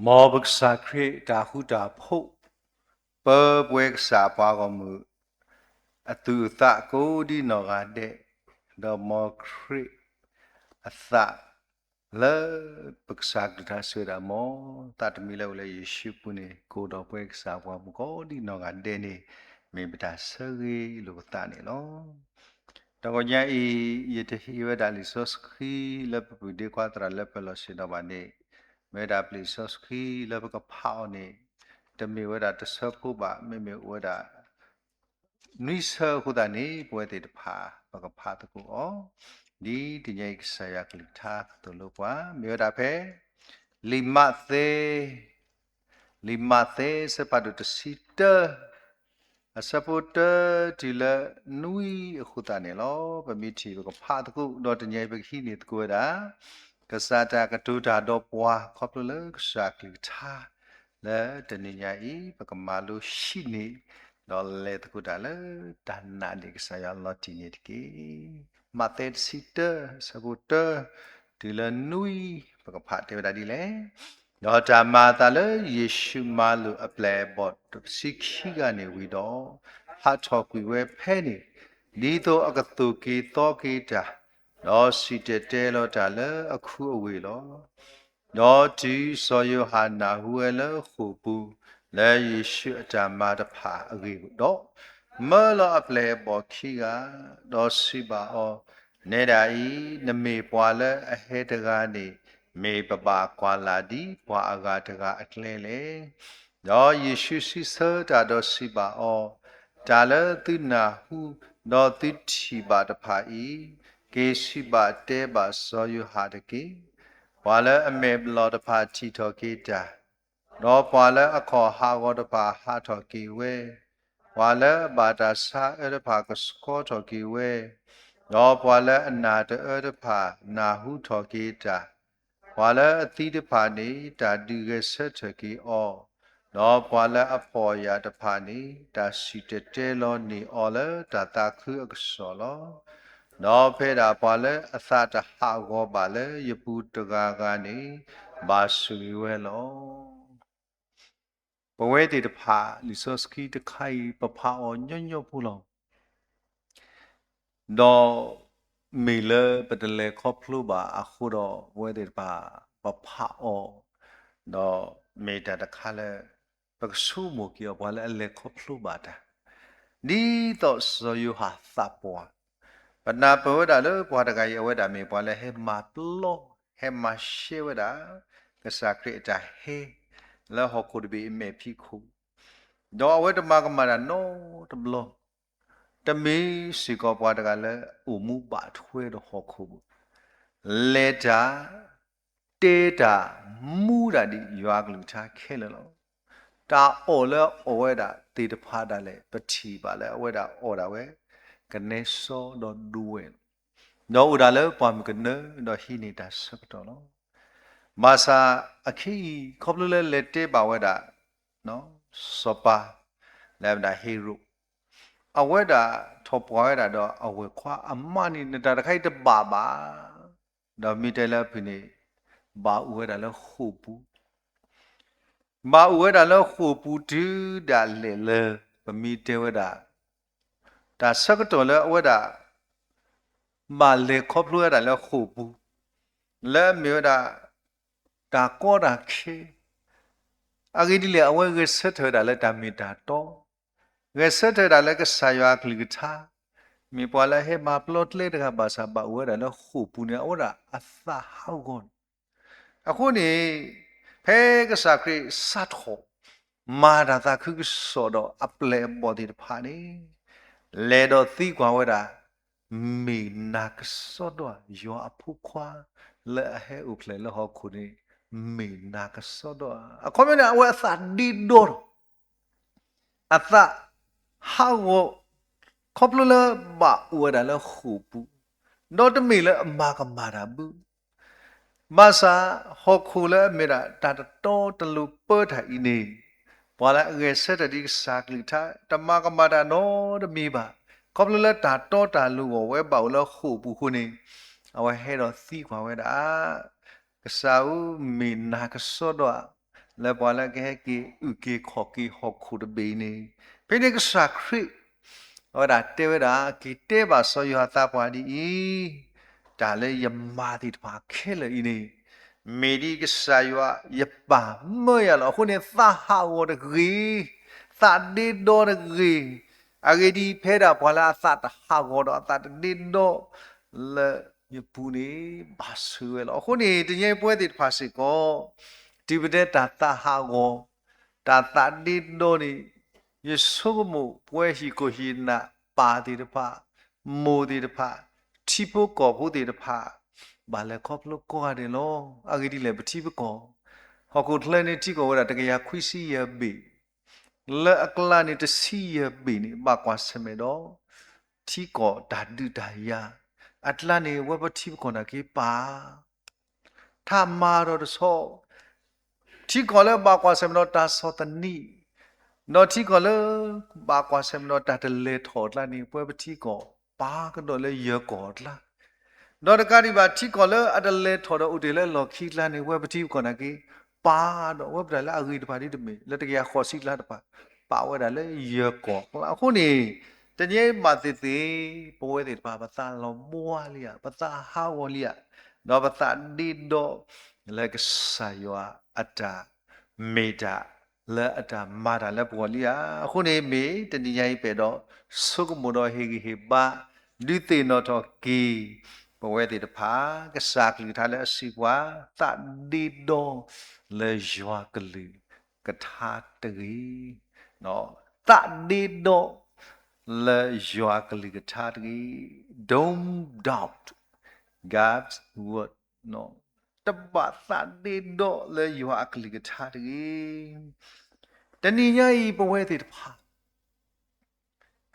မ်ပကစၢ်ခရံာ်တၢ်ဃူတၢ်ဖိး, ပၢပဝဲကစၢ်ပှၤဂီၢ်မုၢ် အသူၣ်အသးကိးဒ်နီၢ်ဂၤဒဲး, ဒီးမ်ခရံာ်အသး လၢပကစၢ်ကလုၢ်ကထါစံးဝဲဒၣ် မ်သးတမံၤလၢအိၣ်လၢယ့ၣ်ၡူးအပူၤန့ၣ် ကအိၣ်ဒီးပဝဲကစၢ်ပှၤဂီၢ်မုၢ်ကိးဒ်နီၢ်ဂၤဒဲးန့ၣ် မ့ၢ်ပတၢ်ဆၢဂ့ၤလိာ်ပသးန့ၣ်လီၤ. တဂီၤညါအံၤ ယတဟ့ၣ်ဝဲဒၣ်လံာ်စီဆှံလၢပပုၢ်ဒ့ခွါသရၣ်လၢပလီၢ်ဆ့ၣ်နီၤဘၣ်န့ၣ်, မ့ၢ်ဝဲဒၣ်ပလံာ်စီဆှံလၢပကဖးအီၤန့ၣ် တမ့ၢ်ဝဲဒၣ်တဆၢဖိဘၣ်, မ့မ့ၢ်အိၣ်ဝဲဒၣ် နွံဆၢအဃိသတးန့ၣ် ပဝဲသ့ၣ်တဖၣ် ပကဖးသကိးအီၤ ဒ်တနံၤအံၤကစၢ်ယွၤကလုၢ်ကထါကသိၣ်လိပှၤ မ့ၢ်ဝဲဒၣ်ဖဲ လံာ်မးသဲ လံာ်မးသဲ အဆၢဖးဒိၣ်တဆံတၢ အဆၢဖိတၢတုၤလၢနွံအဃိသတးန့ၣ်လီၤ. ပမ့ၢ်ထံၣ်ပကဖးသကိး ဒီးတနံၤအံၤပကဟံးန့ၢ်သကိးဝဲဒၣ် ကစၢ်တၢ်ကတိၤတၢ်ဒီးပှၤ ခီဖျိလၢကစၢ်ကလုၢ်ကထါ လၢတနံၤညါအံၤ ပကမၤလိဟံးန့ၢ် ဒီးလဲၤသကိးတၢ်လၢတၢ်နာ်န့ၣ် ကစၢ်ယွၤလီၤတံၢ်န့ၣ်တက့ၢ်. မးသဲတဆံတၢ အဆၢဖိတၢ တုၤလၢနွံ ပကဖးတဲဝဲဒၣ်ဒ်လဲၣ်. ဒီးတၢ်မၤအသးလၢယ့ၣ်ၡူးမၤလိာ်အပျဲၢ်အဘီၣ်တဆံခံဂၤန့ၣ်ဝံၤဒီး, ဟးထီၣ်ကွံာ်ဝဲဖဲန့ၣ်, ဒ်သိးအကသိၣ်က့ၤသီက့ၤတၢ်, ဒီးစံၣ်တဲၤတဲလီၤတၢ်လၢအခူအဝ့ၢ်လီၤ. ဒီးတုၤစီၤယိၤဟၣ်နၢ်ဟူဝဲလၢဃိာ်ပူၤ လၢယ့ၣ်ၡူးအတၢ်မၤတဖၣ်အဂ့ၢ်ဒီး, မၢလီၤအပျဲၢ်အဘီၣ်ခံဂၤ, ဒီးစံးဘၣ်အီၤ, နဲဒၣ်အံၤ နမ့ၢ်ပှၤလၢအဟဲတဂၤန့ၣ် မ့ၢ်ပဘၣ်ကွၢ်လၢ်ဒ်ပှၤအဂၤတဂၤအကျဲလဲၣ်. ဒီးယ့ၣ်ၡူးစံးဆၢတၢ်ဒီးစံးဘၣ်အီၤ, တၢ်လၢသုနၢ်ဟူ ဒီးသုထံၣ်ဘၣ်တဖၣ်အံၤ, က့ၤစံးဘၣ်တဲဘၣ်စီၤယိၤဟၣ်တက့ၢ်. ပှၤလၢအမဲာ်ဘျီၣ်တဖၣ်ထံၣ်ထီၣ်က့ၤတၢ်, ဒီးပှၤလၢအခီၣ်ဟးဂီၤတဖၣ်ဟးထီၣ်က့ၤဝဲ, ပှၤလၢအဘၣ်တၢ်ဆါအၢတဖၣ်ကဆှီထီၣ်က့ၤဝဲ, ဒီးပှၤလၢအနၢ်တအၢတဖၣ်နၢ်ဟူထီၣ်က့ၤတၢ်, ပှၤလၢအသံတဖၣ်န့ၣ် တၢ်ဒုးဂဲၤဆၢထၢၣ်က့ၤအီၤ, ဒီးပှၤလၢအဖှီၣ်ယာ်တဖၣ်န့ၣ် တၢ်စံၣ်တဲၤတဲလီၤန့ၢ်အီၤလၢတၢ်သးခုအကစီၣ်လီၤ. ဒီးဖဲဒၣ်ပှၤလၢအသးတဟးဂီၤဘၣ်လၢယပူၤတဂၤဂၤန့ၣ် ဘၣ်ဆိၣ်ဂ့ၤဝဲလီၤ. ပဝဲသ့ၣ်တဖၣ် လံာ်စီဆှံတခါအံၤ ပဖးအီၤညီညီဖိလီၤ. ဒီးမ့ၢ်လၢပတလဲၤခီဖျိဘၣ်အဃိဒီး ပဝဲသ့ၣ်တဖၣ် ပဖးအီၤ, ဒီးမ့ၢ်တၢ်တခါလၢ ပကဆိကမိၣ်က့ၤအီၤ ပှၤလၢအလဲၤခီဖျိဘၣ်တၢ်, ဒ်သိးစီၤယိၤဟၣ်သးပှၢ်, ပနၢ်ပၢၢ်ဝဲဒၣ်လၢပှၤတဂၤအံၤ အဝဲဒၣ်မ့ၢ်ပှၤလၢဟဲမၤပျီ, ဟဲမၤရှဲဝဲဒၣ် ကစၢ်ခရံာ်အတၢ်ဟဲ လၢဟီၣ်ခိၣ်တဘ့ၣ်အမဲာ်ဖံးခိၣ်, ဒီးအဝဲတမၤကမၣ်တၢ်နီတဘျီ, တမ့ၢ်စ့ၢ်ကီးပှၤတဂၤလၢအိၣ်မူဘၣ်ထွဲဒီးဟီၣ်ခိၣ်ဘၣ်, လဲၤတၢ်, တဲတၢ်, မူတၢ်ဒ်ယွၤကလုၢ်ကထါခဲလၢာ်လီၤ. တၢ်အီၣ်လၢအီၣ်ဝဲဒၣ်သ့ၣ်တဖၣ်ဒၣ်လဲာ် ပထံၣ်ဘၣ်လၢအဝဲဒၣ်အီၣ်ဒၣ်ဝဲ ကနဲစီဒီးဒူဝဲၢ်လီၤ. ဒီးအိၣ်ဒၣ်လၢပှၢ်မုၢ်ကနၢဒီးဟံးန့ၢ်တၢ်ဆၢကတီၢ်လီၤ. ဘၣ်ဆၣ်အခဲအံၤ ခီဖျိလၢလဲၤတဲဘၣ်ဝဲဒၣ် စီၤပၤ လၢအမ့ၢ်ဒၣ်ဟ့ရိၣ်, အဝဲဒၣ်ထီၣ်ပှၢ်ဝဲဒၣ်ဒီးအဝဲၢ်ခွါအမါန့ၣ် နတၢ်တခါအံၤတဘၣ်ဘၣ်, ဒီးမ့ၢ်တဲလၢအဖုၣ်န့ၣ် ဘၣ်အိၣ်ဝဲဒၣ်လၢဃိာ်ပူၤ ဘၣ်အိၣ်ဝဲဒၣ်လၢဃိာ်ပူၤတုၤဒၣ်လဲာ်လၢ ပမ့ၢ်တဲဝဲဒၣ် တၢ်ဆၢကတီၢ်လၢအဝဲဒၣ် ဘၣ်လဲၤခီဖျိဝဲဒၣ်လၢဃိာ်ပူၤ, လၢအမ့ၢ်ဝဲဒၣ် တၢ်ကီတၢ်ခဲ, အဂ့ၢ်ဒ်လဲၣ် အဝဲဂဲၤဆၢထၢၣ်ဝဲဒၣ်လၢတၢ်မ့ၢ်တၢ်တီ, ဂဲၤဆၢထၢၣ်ဝဲဒၣ်လၢကစၢ်ယွၤအကလုၢ်ကထါ, မ့ၢ်ပှၤလၢအဟဲမၤပျီကျဲတဂၤဘၣ်ဆၣ် ဘၣ်အိၣ်ဝဲဒၣ်လၢဃိာ်ပူၤန့ၣ် အဝဲဒၣ်အသးဟးဂီၤန့ၣ် အဃိန့ၣ် ဖဲကစၢ်ခရံာ်စးထီၣ် မၤတၢ်သးခုကစီၣ်ဒီးအပျဲၢ်အဘီၣ်သ့ၣ်တဖၣ်န့ၣ် လဲၤဒီးသံကွၢ်ဝဲဒၣ် မ့ၢ်နၤကစီဒီဧါ, ယွၤအဖိခွါ လၢအဟဲအိၣ်ဖျဲၣ်လၢဟီၣ်ခိၣ်န့ၣ် မ့ၢ်နၤကစီဒီဧါ. အခီပညီန့ၣ် အဝဲအသးဒ့ဒီဒီး အသးဟးဂီၤ ခီဖျိလၢဘၣ်အိၣ်ဝဲဒၣ်လၢဃိာ်ပူၤ, ဒီးတမ့ၢ်လၢအမၤကမၣ်တၢ်ဘၣ်. ဘၣ်ဆၣ် ဟီၣ်ခိၣ်လၢအမ့ၢ်ဒၣ်တၢ်တတီတလိၤပၢတၢ်အံၤန့ၣ် ပှၤလၢအဂဲၤဆၢထၢၣ်ဒ်ကစၢ်ကလုၢ်ကထါ တမၤကမၣ်တၢ်နီတမံၤဘၣ်. ခီဖျိလၢတၢ်တီတၢ်လိၤအဂီၢ် ဝဲဘၣ်အိၣ်လၢဃိာ်ပူၤအဃိန့ၣ် အဝဲဟဲဒီးသံကွၢ်ဝဲဒၣ် ကစၢ်ဧၢ, မ့ၢ်နၤကစီဒီဧါ, လၢပှၤလၢကဟဲက့ၤအုၣ်က့ၤခီၣ်က့ၤဟီၣ်ခိၣ်တဘ့ၣ်အံၤန့ၣ်, ဖဲန့ၣ်ကစၢ်ခရံာ် အဝဲဒၣ်တဲဝဲဒၣ်, က့ၤတဲဘၣ်စီၤယိၤဟၣ်သးပှၢ်ဒ်အံၤ, တၢ်လၢယမၤသ့ၣ်တဖၣ်ခဲလၢာ်အံၤန့ၣ်, မ့ၢ်ဒ်ကစၢ်ယွၤယပာ်မၢယၤလီၤ. အဃိန့ၣ် သးဟးဂီၤတဂ့ၤ, သးဒ့ဒီတဂ့ၤ, အဂ့ၢ်ဒ်အံၤ, ဖဲဒၣ်ပှၤလၢအသးတဟးဂီၤဒီးအသးတဒ့ဒီလၢယပူၤန့ၣ် ဘၣ်ဆိၣ်ဝဲလီၤ. အဃိန့ၣ် တနံၤအံၤပဝဲသ့ၣ်တဖၣ်စ့ၢ်ကီး တုၤပတဲတၢ်သးဟးဂီၤ, တၢ်သးဒ့ဒီန့ၣ်, ယဆိကမိၣ်ပဝဲဟံၣ်ခိၣ်ဟံၣ်နၢ်ပၢ်သ့ၣ်တဖၣ်, မိၢ်သ့ၣ်တဖၣ်, ထံဖိကီၢ်ဖိသ့ၣ်တဖၣ်, ဘၣ်လဲၤခီဖျိကိးဂၤဒဲးလီၤ. အဂ့ၢ်ဒ်လဲၣ်, ပထံပကီၢ်, ဟီၣ်ခိၣ်ချၢန့ၣ် ထံကီၢ်ဝဲဒၣ်တကယၤခွံဆံယဲၢ်ဘ့ၣ်, လၢအကျါန့ၣ် တဆံယဲၢ်ဘ့ၣ်န့ၣ် ဘၣ်ကွၢ်ဆၢၣ်မဲာ်ဒီး ထံကီၢ်တၢ်ဒုးတၢ်ယၤ, အကျါန့ၣ် ဝဲပထံပကီၢ်နာ်က့ပာ် ထးမၤဒီးတဆီ, ထံကီၢ်လၢဘၣ်ကွၢ်ဆၢၣ်မဲာ်ဒီးတၢ်ဆီၣ်သနံး, ဒီးထံကီၢ်လၢ ဘၣ်ကွၢ်ဆၢၣ်မဲာ်ဒီးတၢ်တလဲၤထီၣ်အကျါန့ၣ် ပဝဲပထံကီၢ်ပာ်ကဒီးလၢယဲၢ်ကီၢ်အကျါ, ဒီးတကးဒံးဘၣ် ထံကီၢ်လၢအတလဲၤထီၣ်ဒီးအိၣ်တ့ၢ်လၢလီၢ်ခံအကျါန့ၣ် ပဝဲပထံပကီၢ်နာ်က့ ပာ်ဒီးဝဲပတၢ်လၢအဂ့ၤတဖၣ်ဒ်တမ့ၢ် လၢတကယၤဃိးဆံအကျါတဖၣ်, ပာ်ဝဲဒၣ်လၢယဲၢ်ကီၢ်အကျါ. အဃိန့ၣ် တနံၤအံၤမၤသ့ၣ်သ့ၣ် ပဝဲသ့ၣ်တဖၣ် ပသးလီၤဘှါလံဧါ, ပသးဟးဂီၤလံဧါ, ဒီးပသးဒ့ဒီ လၢကစၢ်ယွၤအတၢ်မ့ၢ်တၢ် လၢအတၢ်မၤတၢ်လၢပဂီၢ်လံဧါ. အဃိန့ၣ် မ့ၢ်တနံၤညါအံၤ ပအဲၣ်ဒိးဆိကမိၣ်ဒီးဟ့ၣ်ဂံၢ်ဟ့ၣ်ဘါ ဒုးသ့ၣ်နီၣ်ထီၣ်က့ၤ ပဝဲသ့ၣ်တဖၣ် ကစၢ်အကလုၢ်ကထါလၢအစံးပှၤ သးဒ့ဒီ လၢယွၤအကလုၢ်ကထါတဂ့ၤ. သးဒ့ဒီ လၢယွၤအကလုၢ်ကထါတဂ့ၤ. Don't doubt God's word. တဘၣ်သးဒ့ဒီလၢယွၤအကလုၢ်ကထါတဂ့ၤ. တနံၤညါအံၤ ပဝဲသ့ၣ်တဖၣ်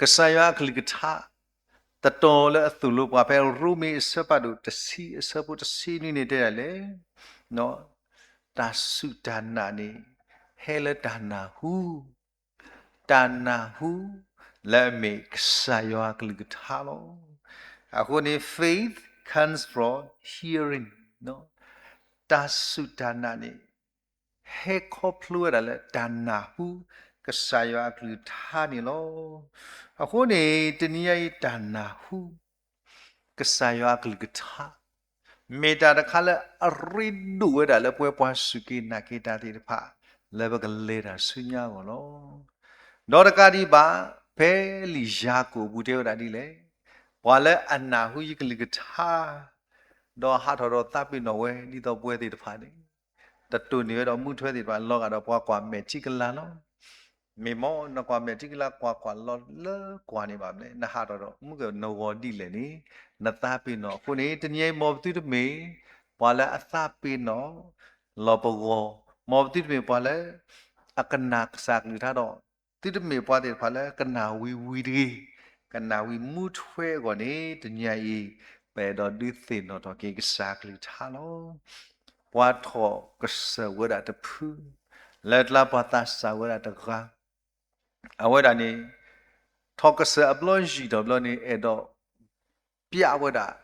ကစၢ်ယွၤအကလုၢ်ကထါ တတီၤလၢအသိၣ်လိပှၤ ဖဲရိမ့ၤအဆၢဖးဒိၣ်တဆံ အဆၢဖိတဆံနွံန့ၣ် တဲဒၣ်လဲၣ်, တၢ်စူၢ်တၢ်နာ်န့ၣ် ဟဲလၢတၢ်နၢ်ဟူ, တၢ်နၢ်ဟူ လၢအမ့ၢ်ကစၢ်ယွၤအကလုၢ်ကထါလီၤ. အဃိန့ၣ် faith comes from hearing. တၢ်စူၢ်တၢ်နာ်န့ၣ် ဟဲခီဖျိဝဲဒၣ်လၢတၢ်နၢ်ဟူ ကစၢ်ယွၤအကလုၢ်ကထါန့ၣ်လီၤ. အဃိန့ၣ် တနံၤညါအံၤတၢ်နၢ်ဟူ ကစၢ်ယွၤအကလုၢ်ကထါ မ့ၢ်တၢ်တခါလၢအရ့ဒိၣ်ဝဲဒၣ်လၢပဝဲပှၤစူၢ်က့ၤနာ်က့ၤတၢ်သ့ၣ်တဖၣ် လၢပကလဲၤတၢ်ဆူညါအဂီၢ်လီၤ. ဒီးတကးဒံးဘၣ် ဖဲလံာ်ယၤကိာ်အပူၤတဲဝဲဒၣ်ဒ်လဲၣ်, ပှၤလၢအနၢ်ဟူယကလုၢ်ကထါ ဒီးဟးထီၣ်ဒီးသးပ့ၤနီၣ်ဝဲ ဒ်သိးပဝဲသ့ၣ်တဖၣ်န့ၣ် တတိၢ်န့ၢ်ဝဲဒီးမူထွဲသ့ၣ်တဖၣ် လီၤဂာ်ဒီးပှၤကွၢ်မဲာ်ထံကလၤလီၤ. မ့ၢ်မ့ၢ်နကွၢ်မဲာ်ထံကလၤ ကွၢ်ကွၢ်လီၤလၢကွၢ်န့ၣ်ဘၣ်မနုၤလဲၣ်, နဟးထီၣ်ဒီးမူကနဂီၤဒ်လဲၣ်န့ၣ် နသးပ့ၤနီၣ်အဃိန့ၣ် တနံၤအံၤ မ်ပသုတမ့ၢ် ပှၤလၢအသးပ့ၤနီၣ် လီၤပဂီၢ်, မ်ပသုတမ့ၢ်ပှၤလၢ အကနၣ်ကစၢ်ကလုၢ်ကထါဒီး သုတမ့ၢ်ပှၤသ့ၣ်တဖၣ်လၢကနၣ်ဝံၤဝံၤတဂ့ၤ, ကနၣ်ဝံၤမူထွဲအဂီၢ်န့ၣ် တနံၤအံၤ ပအဲၣ်ဒိးဒုးသ့ၣ်နီၣ်ထီၣ်က့ၤကစၢ်ကလုၢ်ကထါလီၤ. ပှၤထီၣ်ကစၢၢ်ဝဲဒၣ်တဖု လၢကျါပှၤသးစၢ်ဝဲဒၣ်တဂၤ အဝဲဒၣ်န့ၣ် ထီၣ်ကစၢၢ်အဘျီယံာ်ဒီးဘျီန့ၣ် အဲၣ်ဒိး ပျးဝဲဒၣ်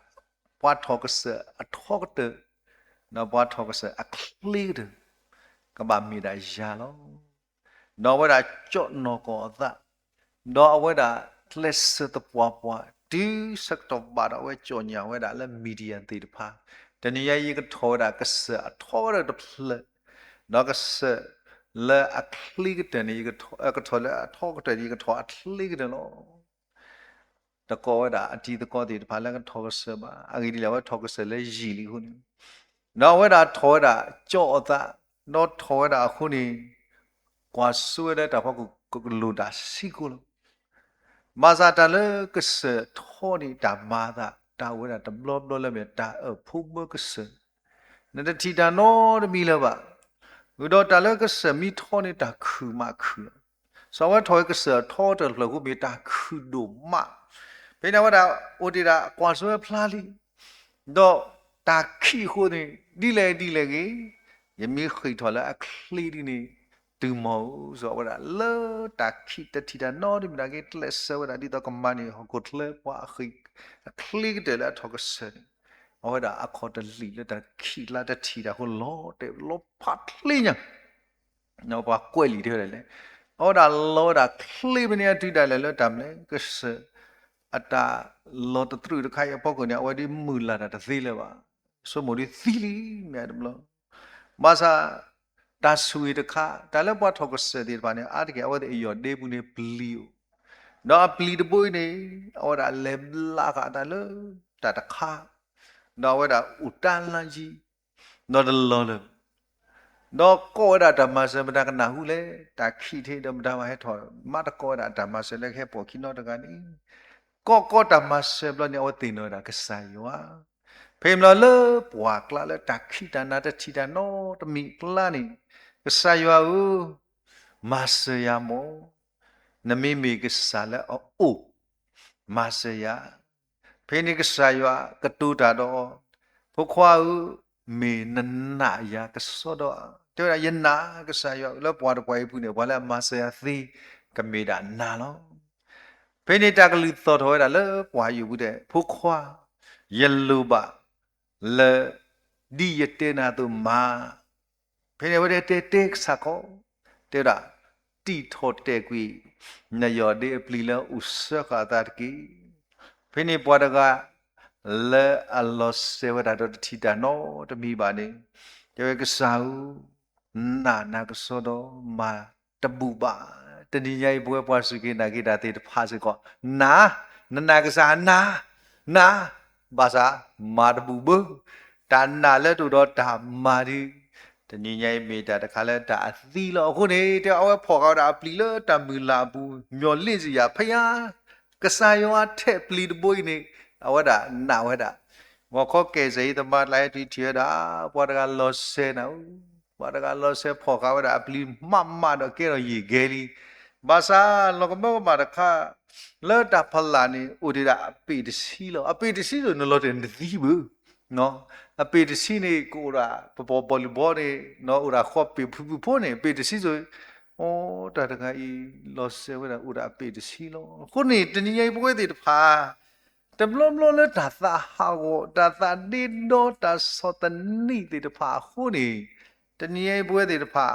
ပှၤထီၣ်ကစၢၢ်အထီကတၢၢ် ဒီးပှၤထီၣ်ကစၢၢ်အချ့ကတၢၢ် ကဘၣ်မ့ၢ်ဒၣ်ယၤလီၤ. ဒီးအဝဲဒၣ်ကၠီၣ်နီၢ်ကီၢ်အသး, ဒီးအဝဲဒၣ်ကျဲးစၢးသပှၢ်ပှၢ် တုၤဆၢကတီၢ်ဘၣ်ဒီးအဝဲကၠီၣ်ညါဝဲဒၣ်လၢ Midian သ့ၣ်တဖၣ်, တနံၤညါအံၤ ယကထီၣ်ဝဲဒၣ်ကစၢၢ်အထီကတၢၢ်တဖျၢၣ်, ဒီးကစၢၢ်လၢအချ့ကတၢၢ်န့ၣ် ယကထီၣ်, ကထီၣ်လၢအထီကတၢၢ်န့ၣ် ယကထီၣ်အချ့ကတၢၢ်လီၤ. တကိးဝဲဒၣ်အတံၤသကိးသ့ၣ်တဖၣ်လၢကထီၣ်ကစၢၢ်ဘၣ်. အဂ့ၢ်ဒ်လဲၣ် အဝဲထီၣ်ကစၢၢ်လၢယံာ်လံအဃိန့ၣ်, ဒီးအဝဲဒၣ်ထီၣ်ဝဲဒၣ်ကၠီၣ်အသး, ဒီးထီၣ်ဝဲဒၣ်အဃိန့ၣ်, ကွၢ်စိဝဲလၢတၢ်ဖီခိၣ်ကလိၣ်တၢ်ဆံးကိာ်လီၤ. ဘၣ်ဆၣ်တၢ်လၢကစၢၢ်ထီန့ၣ် တၢ်မၤအသး တၢ်အိၣ်ဝဲဒၣ်တဘျီဘျီလၢမ့ၢ်တၢ်အၢၣ်ဖိဘၢကစၢၢ်, နတထံၣ်တၢ်နီတမံၤလၢၤဘၣ်. ဃုာ်ဒီးတၢ်လၢကစၢၢ်မ့ၢ်ထီန့ၣ် တၢ်ခုၣ်မးခုၣ်လီၤ. စီၤဝဲထီၣ်ဝဲကစၢၢ်အထီတဖျၢၣ်အဃိ မ့ၢ်တၢ်ခုၣ်ဒိၣ်မး, ဖဲန့ၣ်အဝဲဒၣ်အိၣ်တ့ၢ်ဒၣ်ကွၢ်စိဝဲဖျါလံ, ဒီးတၢ်ခံးအဃိန့ၣ် ဒ်လဲၣ်ဒ်လဲၣ်ဂ့ၤ, ယမ့ၢ်ဃ့ၢ်ထီၣ်လၢအချ့ဒ်န့ၣ် တုၤမီၤဧိၤ, စီၤဝဲဒၣ်လၢတၢ်ခံးတထံၣ်တၢ်နီတမံၤနာ်က့ ကျဲးစၢးဝဲဒၣ်ဒ်သိးကမၤန့ၢ်ဟီၣ်ခိၣ်ချၢပှၤအဃ့ၢ် အချ့ကတၢၢ်လၢအထီၣ်ကစၢၢ်န့ၣ်, အဝဲဒၣ်အခီၣ်တလံာ်လၢတၢ်ခံးလၢတထံၣ်တၢ်အဃိ လီၤတဲာ်လီၤဖးချ့ညါ ပှၤကွဲးလံာ်တဲဝဲဒၣ်လဲၣ်, အဝဲဒၣ်လီၤဝဲဒၣ်ချ့မနုၤအတုၤဒၣ်လဲာ်လၢတၢ်မနုၤလဲၣ်, ကစၢၢ်အတၢ်လီၤတတြူာ်တခါအံၤအဖီခိၣ်န့ၣ် အဝဲဒၣ်မုၢ်လၢ်တၢ်တသ့လၢၤဘၣ်, ဆိကမိၣ်ဒ်သံလံမ့ၢ်တဘျီ, ဘၣ်ဆၣ် တၢ်ဆိၣ်ဂ့ၤတခါ တၢ်လၢပှၤထီၣ်ကစၢၢ်သ့ၣ်တဖၣ်န့ၣ် အါတက့ၢ်အဝဲသ့ၣ်အယီၢ်ဒ့ပူၤန့ၣ်ပျံၤအိၣ်, ဒီးအပျံၤတဘိအံၤန့ၣ် အဝဲဒၣ်လဲၤဘျါဃာ်အသးလၢတၢ်တခါ, ဒီးအဝဲဒၣ်အိၣ်တၢ်လၢယံၤ, ဒီးတလီၤလၢၤ ဒီးကိးဝဲဒၣ်တၢ်မၤစၢၤမတၤကနၢ်ဟူလဲၣ်, တၢ်ခံးထံးဒီးမတၤဘၣ်ဟဲထီၣ်မၤသကိးဝဲဒၣ်တၢ်မၤစၢၤလၢကဟဲပိာ်ခံနီတဂၤန့ၣ်, ကိးကိးတၢ်မၤစၢၤဘျီန့ၣ် အဝဲသ့ၣ်နီၣ်ဝဲဒၣ်ကစၢ်ယွၤ, ဖဲန့ၣ်လီၤလၢပှၢ်ကျါလၢတၢ်ခံးတၢ်နၤတထံၣ်တၢ်နီတမံၤအကျါန့ၣ်, ကစၢ်ယွၤဧၢ, မၤစၢၤယၤမး, နမ့မ့ၢ်ကစၢ်လၢအအိၣ်, မၤစၢၤယၤ ဖဲန့ၣ်ကစၢ်ယွၤကတိၤတၢ်ဒီးအီၤ, ဖိခွါဧၢ, မ့ၢ်နနာ်ယၤကစီဒီဧါ, တဲဝဲဒၣ် ယနာ်ကစၢ်ယွၤလၢပှၤတပှၤအံၤအပူၤန့ၣ် ပှၤလၢအမၤစၢၤယၤသ့ ကမ့ၢ်ဒၣ်နၤလီၤ. ဖဲန့ၣ်တၢ်ကလုၢ်သီၣ်ထီၣ်ဝဲဒၣ်လၢပှၤအံၤအပူၤတဲ ဖိခွါ, ယလိၣ်ဘၣ်လၢ ဒ်ယတဲနၤအသိးမၤ ဖဲန့ၣ်အဝဲတဲတဲကစၢ်ခီ, တဲဝဲဒၣ်, တံာ်ထီၣ်တဲာ်ကွံာ် နယီၢ်ဒ့အပျံၤလၢအိၣ်စၢဃာ်အသးတက့ၢ်. ဖဲန့ၣ်ပှၤတဂၤ လၢအလီၤစဲၤဝဲဒၣ်ဒီးတထံၣ်တၢ်နီတမံၤဘၣ်န့ၣ်, တဲဝဲကစၢ်ဧၢ, နနာ်နၤကစီဒီ မၤတဘူၣ်ဘၣ်. တနံၤညါအံၤ ပဝဲပှၤစူၢ်က့ၤနာ်က့ၤတၢ်သ့ၣ်တဖၣ်စ့ၢ်ကီး, နၤ, နနာ်ကစၢ်နၤ, နၤ, ဘၣ်ဆၣ် မၤတဘူၣ်ဘၣ်. တၢ်နာ်လၢတအိၣ်ဒီးတၢ်မၤဒီး တနံၤညါအံၤမ့ၢ်တၢ်တခါလၢတၢ်အသံလီၤ. အဃိန့ၣ် တဲအဝဲဖီၣ်ဃာ်ဝဲဒၣ်အပျံၤလၢတၢ်မုၢ်လၢ်အပူၤ, မျှော်လင့်စရာ, ဖဲယၤ ကစၢ်ယွၤထဲးပျံၤတဘိအံၤန့ၣ် အဝဲဒၣ်နာ်ဝဲဒၣ်. ဂီၤခီကဲစဲအံၤ သမါတလါဟဲထံၣ်ထံၣ်ဝဲဒၣ် ပှၤတဂၤလီၤစဲၤနၤဧၢ, ပှၤတဂၤလီၤစဲၤဖီၣ်ဃာ်ဝဲဒၣ်အပျံၤ မးမးဒီးကဲထီၣ်ယံာ်ကဲလံ. ဘၣ်ဆၣ်လီၤကမၢကမၣ်တခါ လၢတၢ်ဖီလာ်န့ၣ် အိၣ်ဒံးဒၣ်အပ့ၢ်တဆံလီၤ. အပ့ၢ်တဆံစ့ၢ် နလီၤတဲာ်နသံဘၣ် အပ့ၢ်တဆံန့ၣ် ကအိၣ်ဒၣ် ပပီၢ်ဘီၣ်လံၣ်ဘီန့ၣ် အိၣ်ဒၣ်ဃီပ့ၢ်ဖုဖုဖိန့ၣ် အပ့ၢ်တဆံစ့ၢ်, အိ တၢ်တဂၤအံၤ လီၤစဲၤဝဲဒၣ်အိၣ်ဒၣ်အပ့ၢ်တဆံလီၤ. အဃိန့ၣ် တနံၤညါအံၤပဝဲသ့ၣ်တဖၣ် တဘျီဘျီလၢတၢ်သးဟးဂီၤ တၢ်သးဒ့ဒီ တၢ်ဆီၣ်သနံးသ့ၣ်တဖၣ်အဃိန့ၣ်, တနံၤညါအံၤပဝဲသ့ၣ်တဖၣ်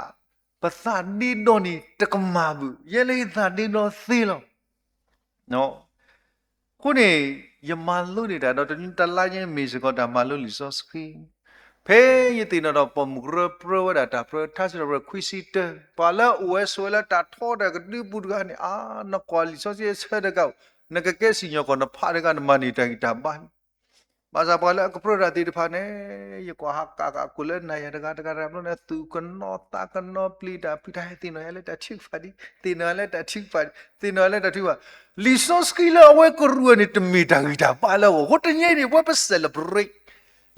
ပသးဒ့ဒီန့ၣ်တကမၣ်ဘၣ်. ယဲလၢယသးဒ့ဒီသ့လီၤ. အဃိန့ၣ် ယမၤလိန့ၢ်တၢ်ဒီး တနံၤတလါညါ မ့ၢ်စ့ၢ်ကီးတၢ်မၤလိလံာ်စီဆှံ. ဖဲယသ့ၣ်နီၣ်ထီၣ်ပိာ်မုၣ်ကရၢပြၢဝဲဒၣ်တၢ်ပြၢ ထါစံးထီၣ်ပတြၢၤခွံဆံတၢ, ပှၤလၢအအိၣ်ဝဲဆိးဝဲလၢတၢ်ထီတၢ်ကဒုပူၤတဂၤန့ၣ် အါ နကွၢ်လံာ်စီဆှံအဆၢတဂၤ, နကကဲစံၣ်ညီၣ်ကွီၢ်နဖးတဂၤ နမၤန့ၢ်တၢ်ဂံၢ်တၢ်ဘါလံ. ဘၣ်ဆၣ်ပှၤလၢအကပြၢတၢ်သ့ၣ်တဖၣ်န့ၣ် ယကွၢ်ဟးကးကးကိးလၢနၤယၤတဂၤတဂၤတဂၤဘျီန့ၣ် သူၣ်ကနီၤသးကနီၤ ပျံၤတၢ်ဖုးတၢ် ဟဲသ့ၣ်နီၣ်ယၤလၢတၢ်ထုကဖၣ်ဒံး, သ့ၣ်နီၣ်ယၤလၢတၢ်ထုကဖၣ်ဒံး, သ့ၣ်နီၣ်ယၤလၢတၢ်ထုကဖၣ်, လံာ်စီဆှံလၢအဝဲကရူၢ်န့ၣ် တမ့ၢ်တၢ်ဂံၢ်တၢ်ဘါလၢအဂီၢ်. အဃိတနံၤအံၤန့ၣ် ပဝဲပ celebrate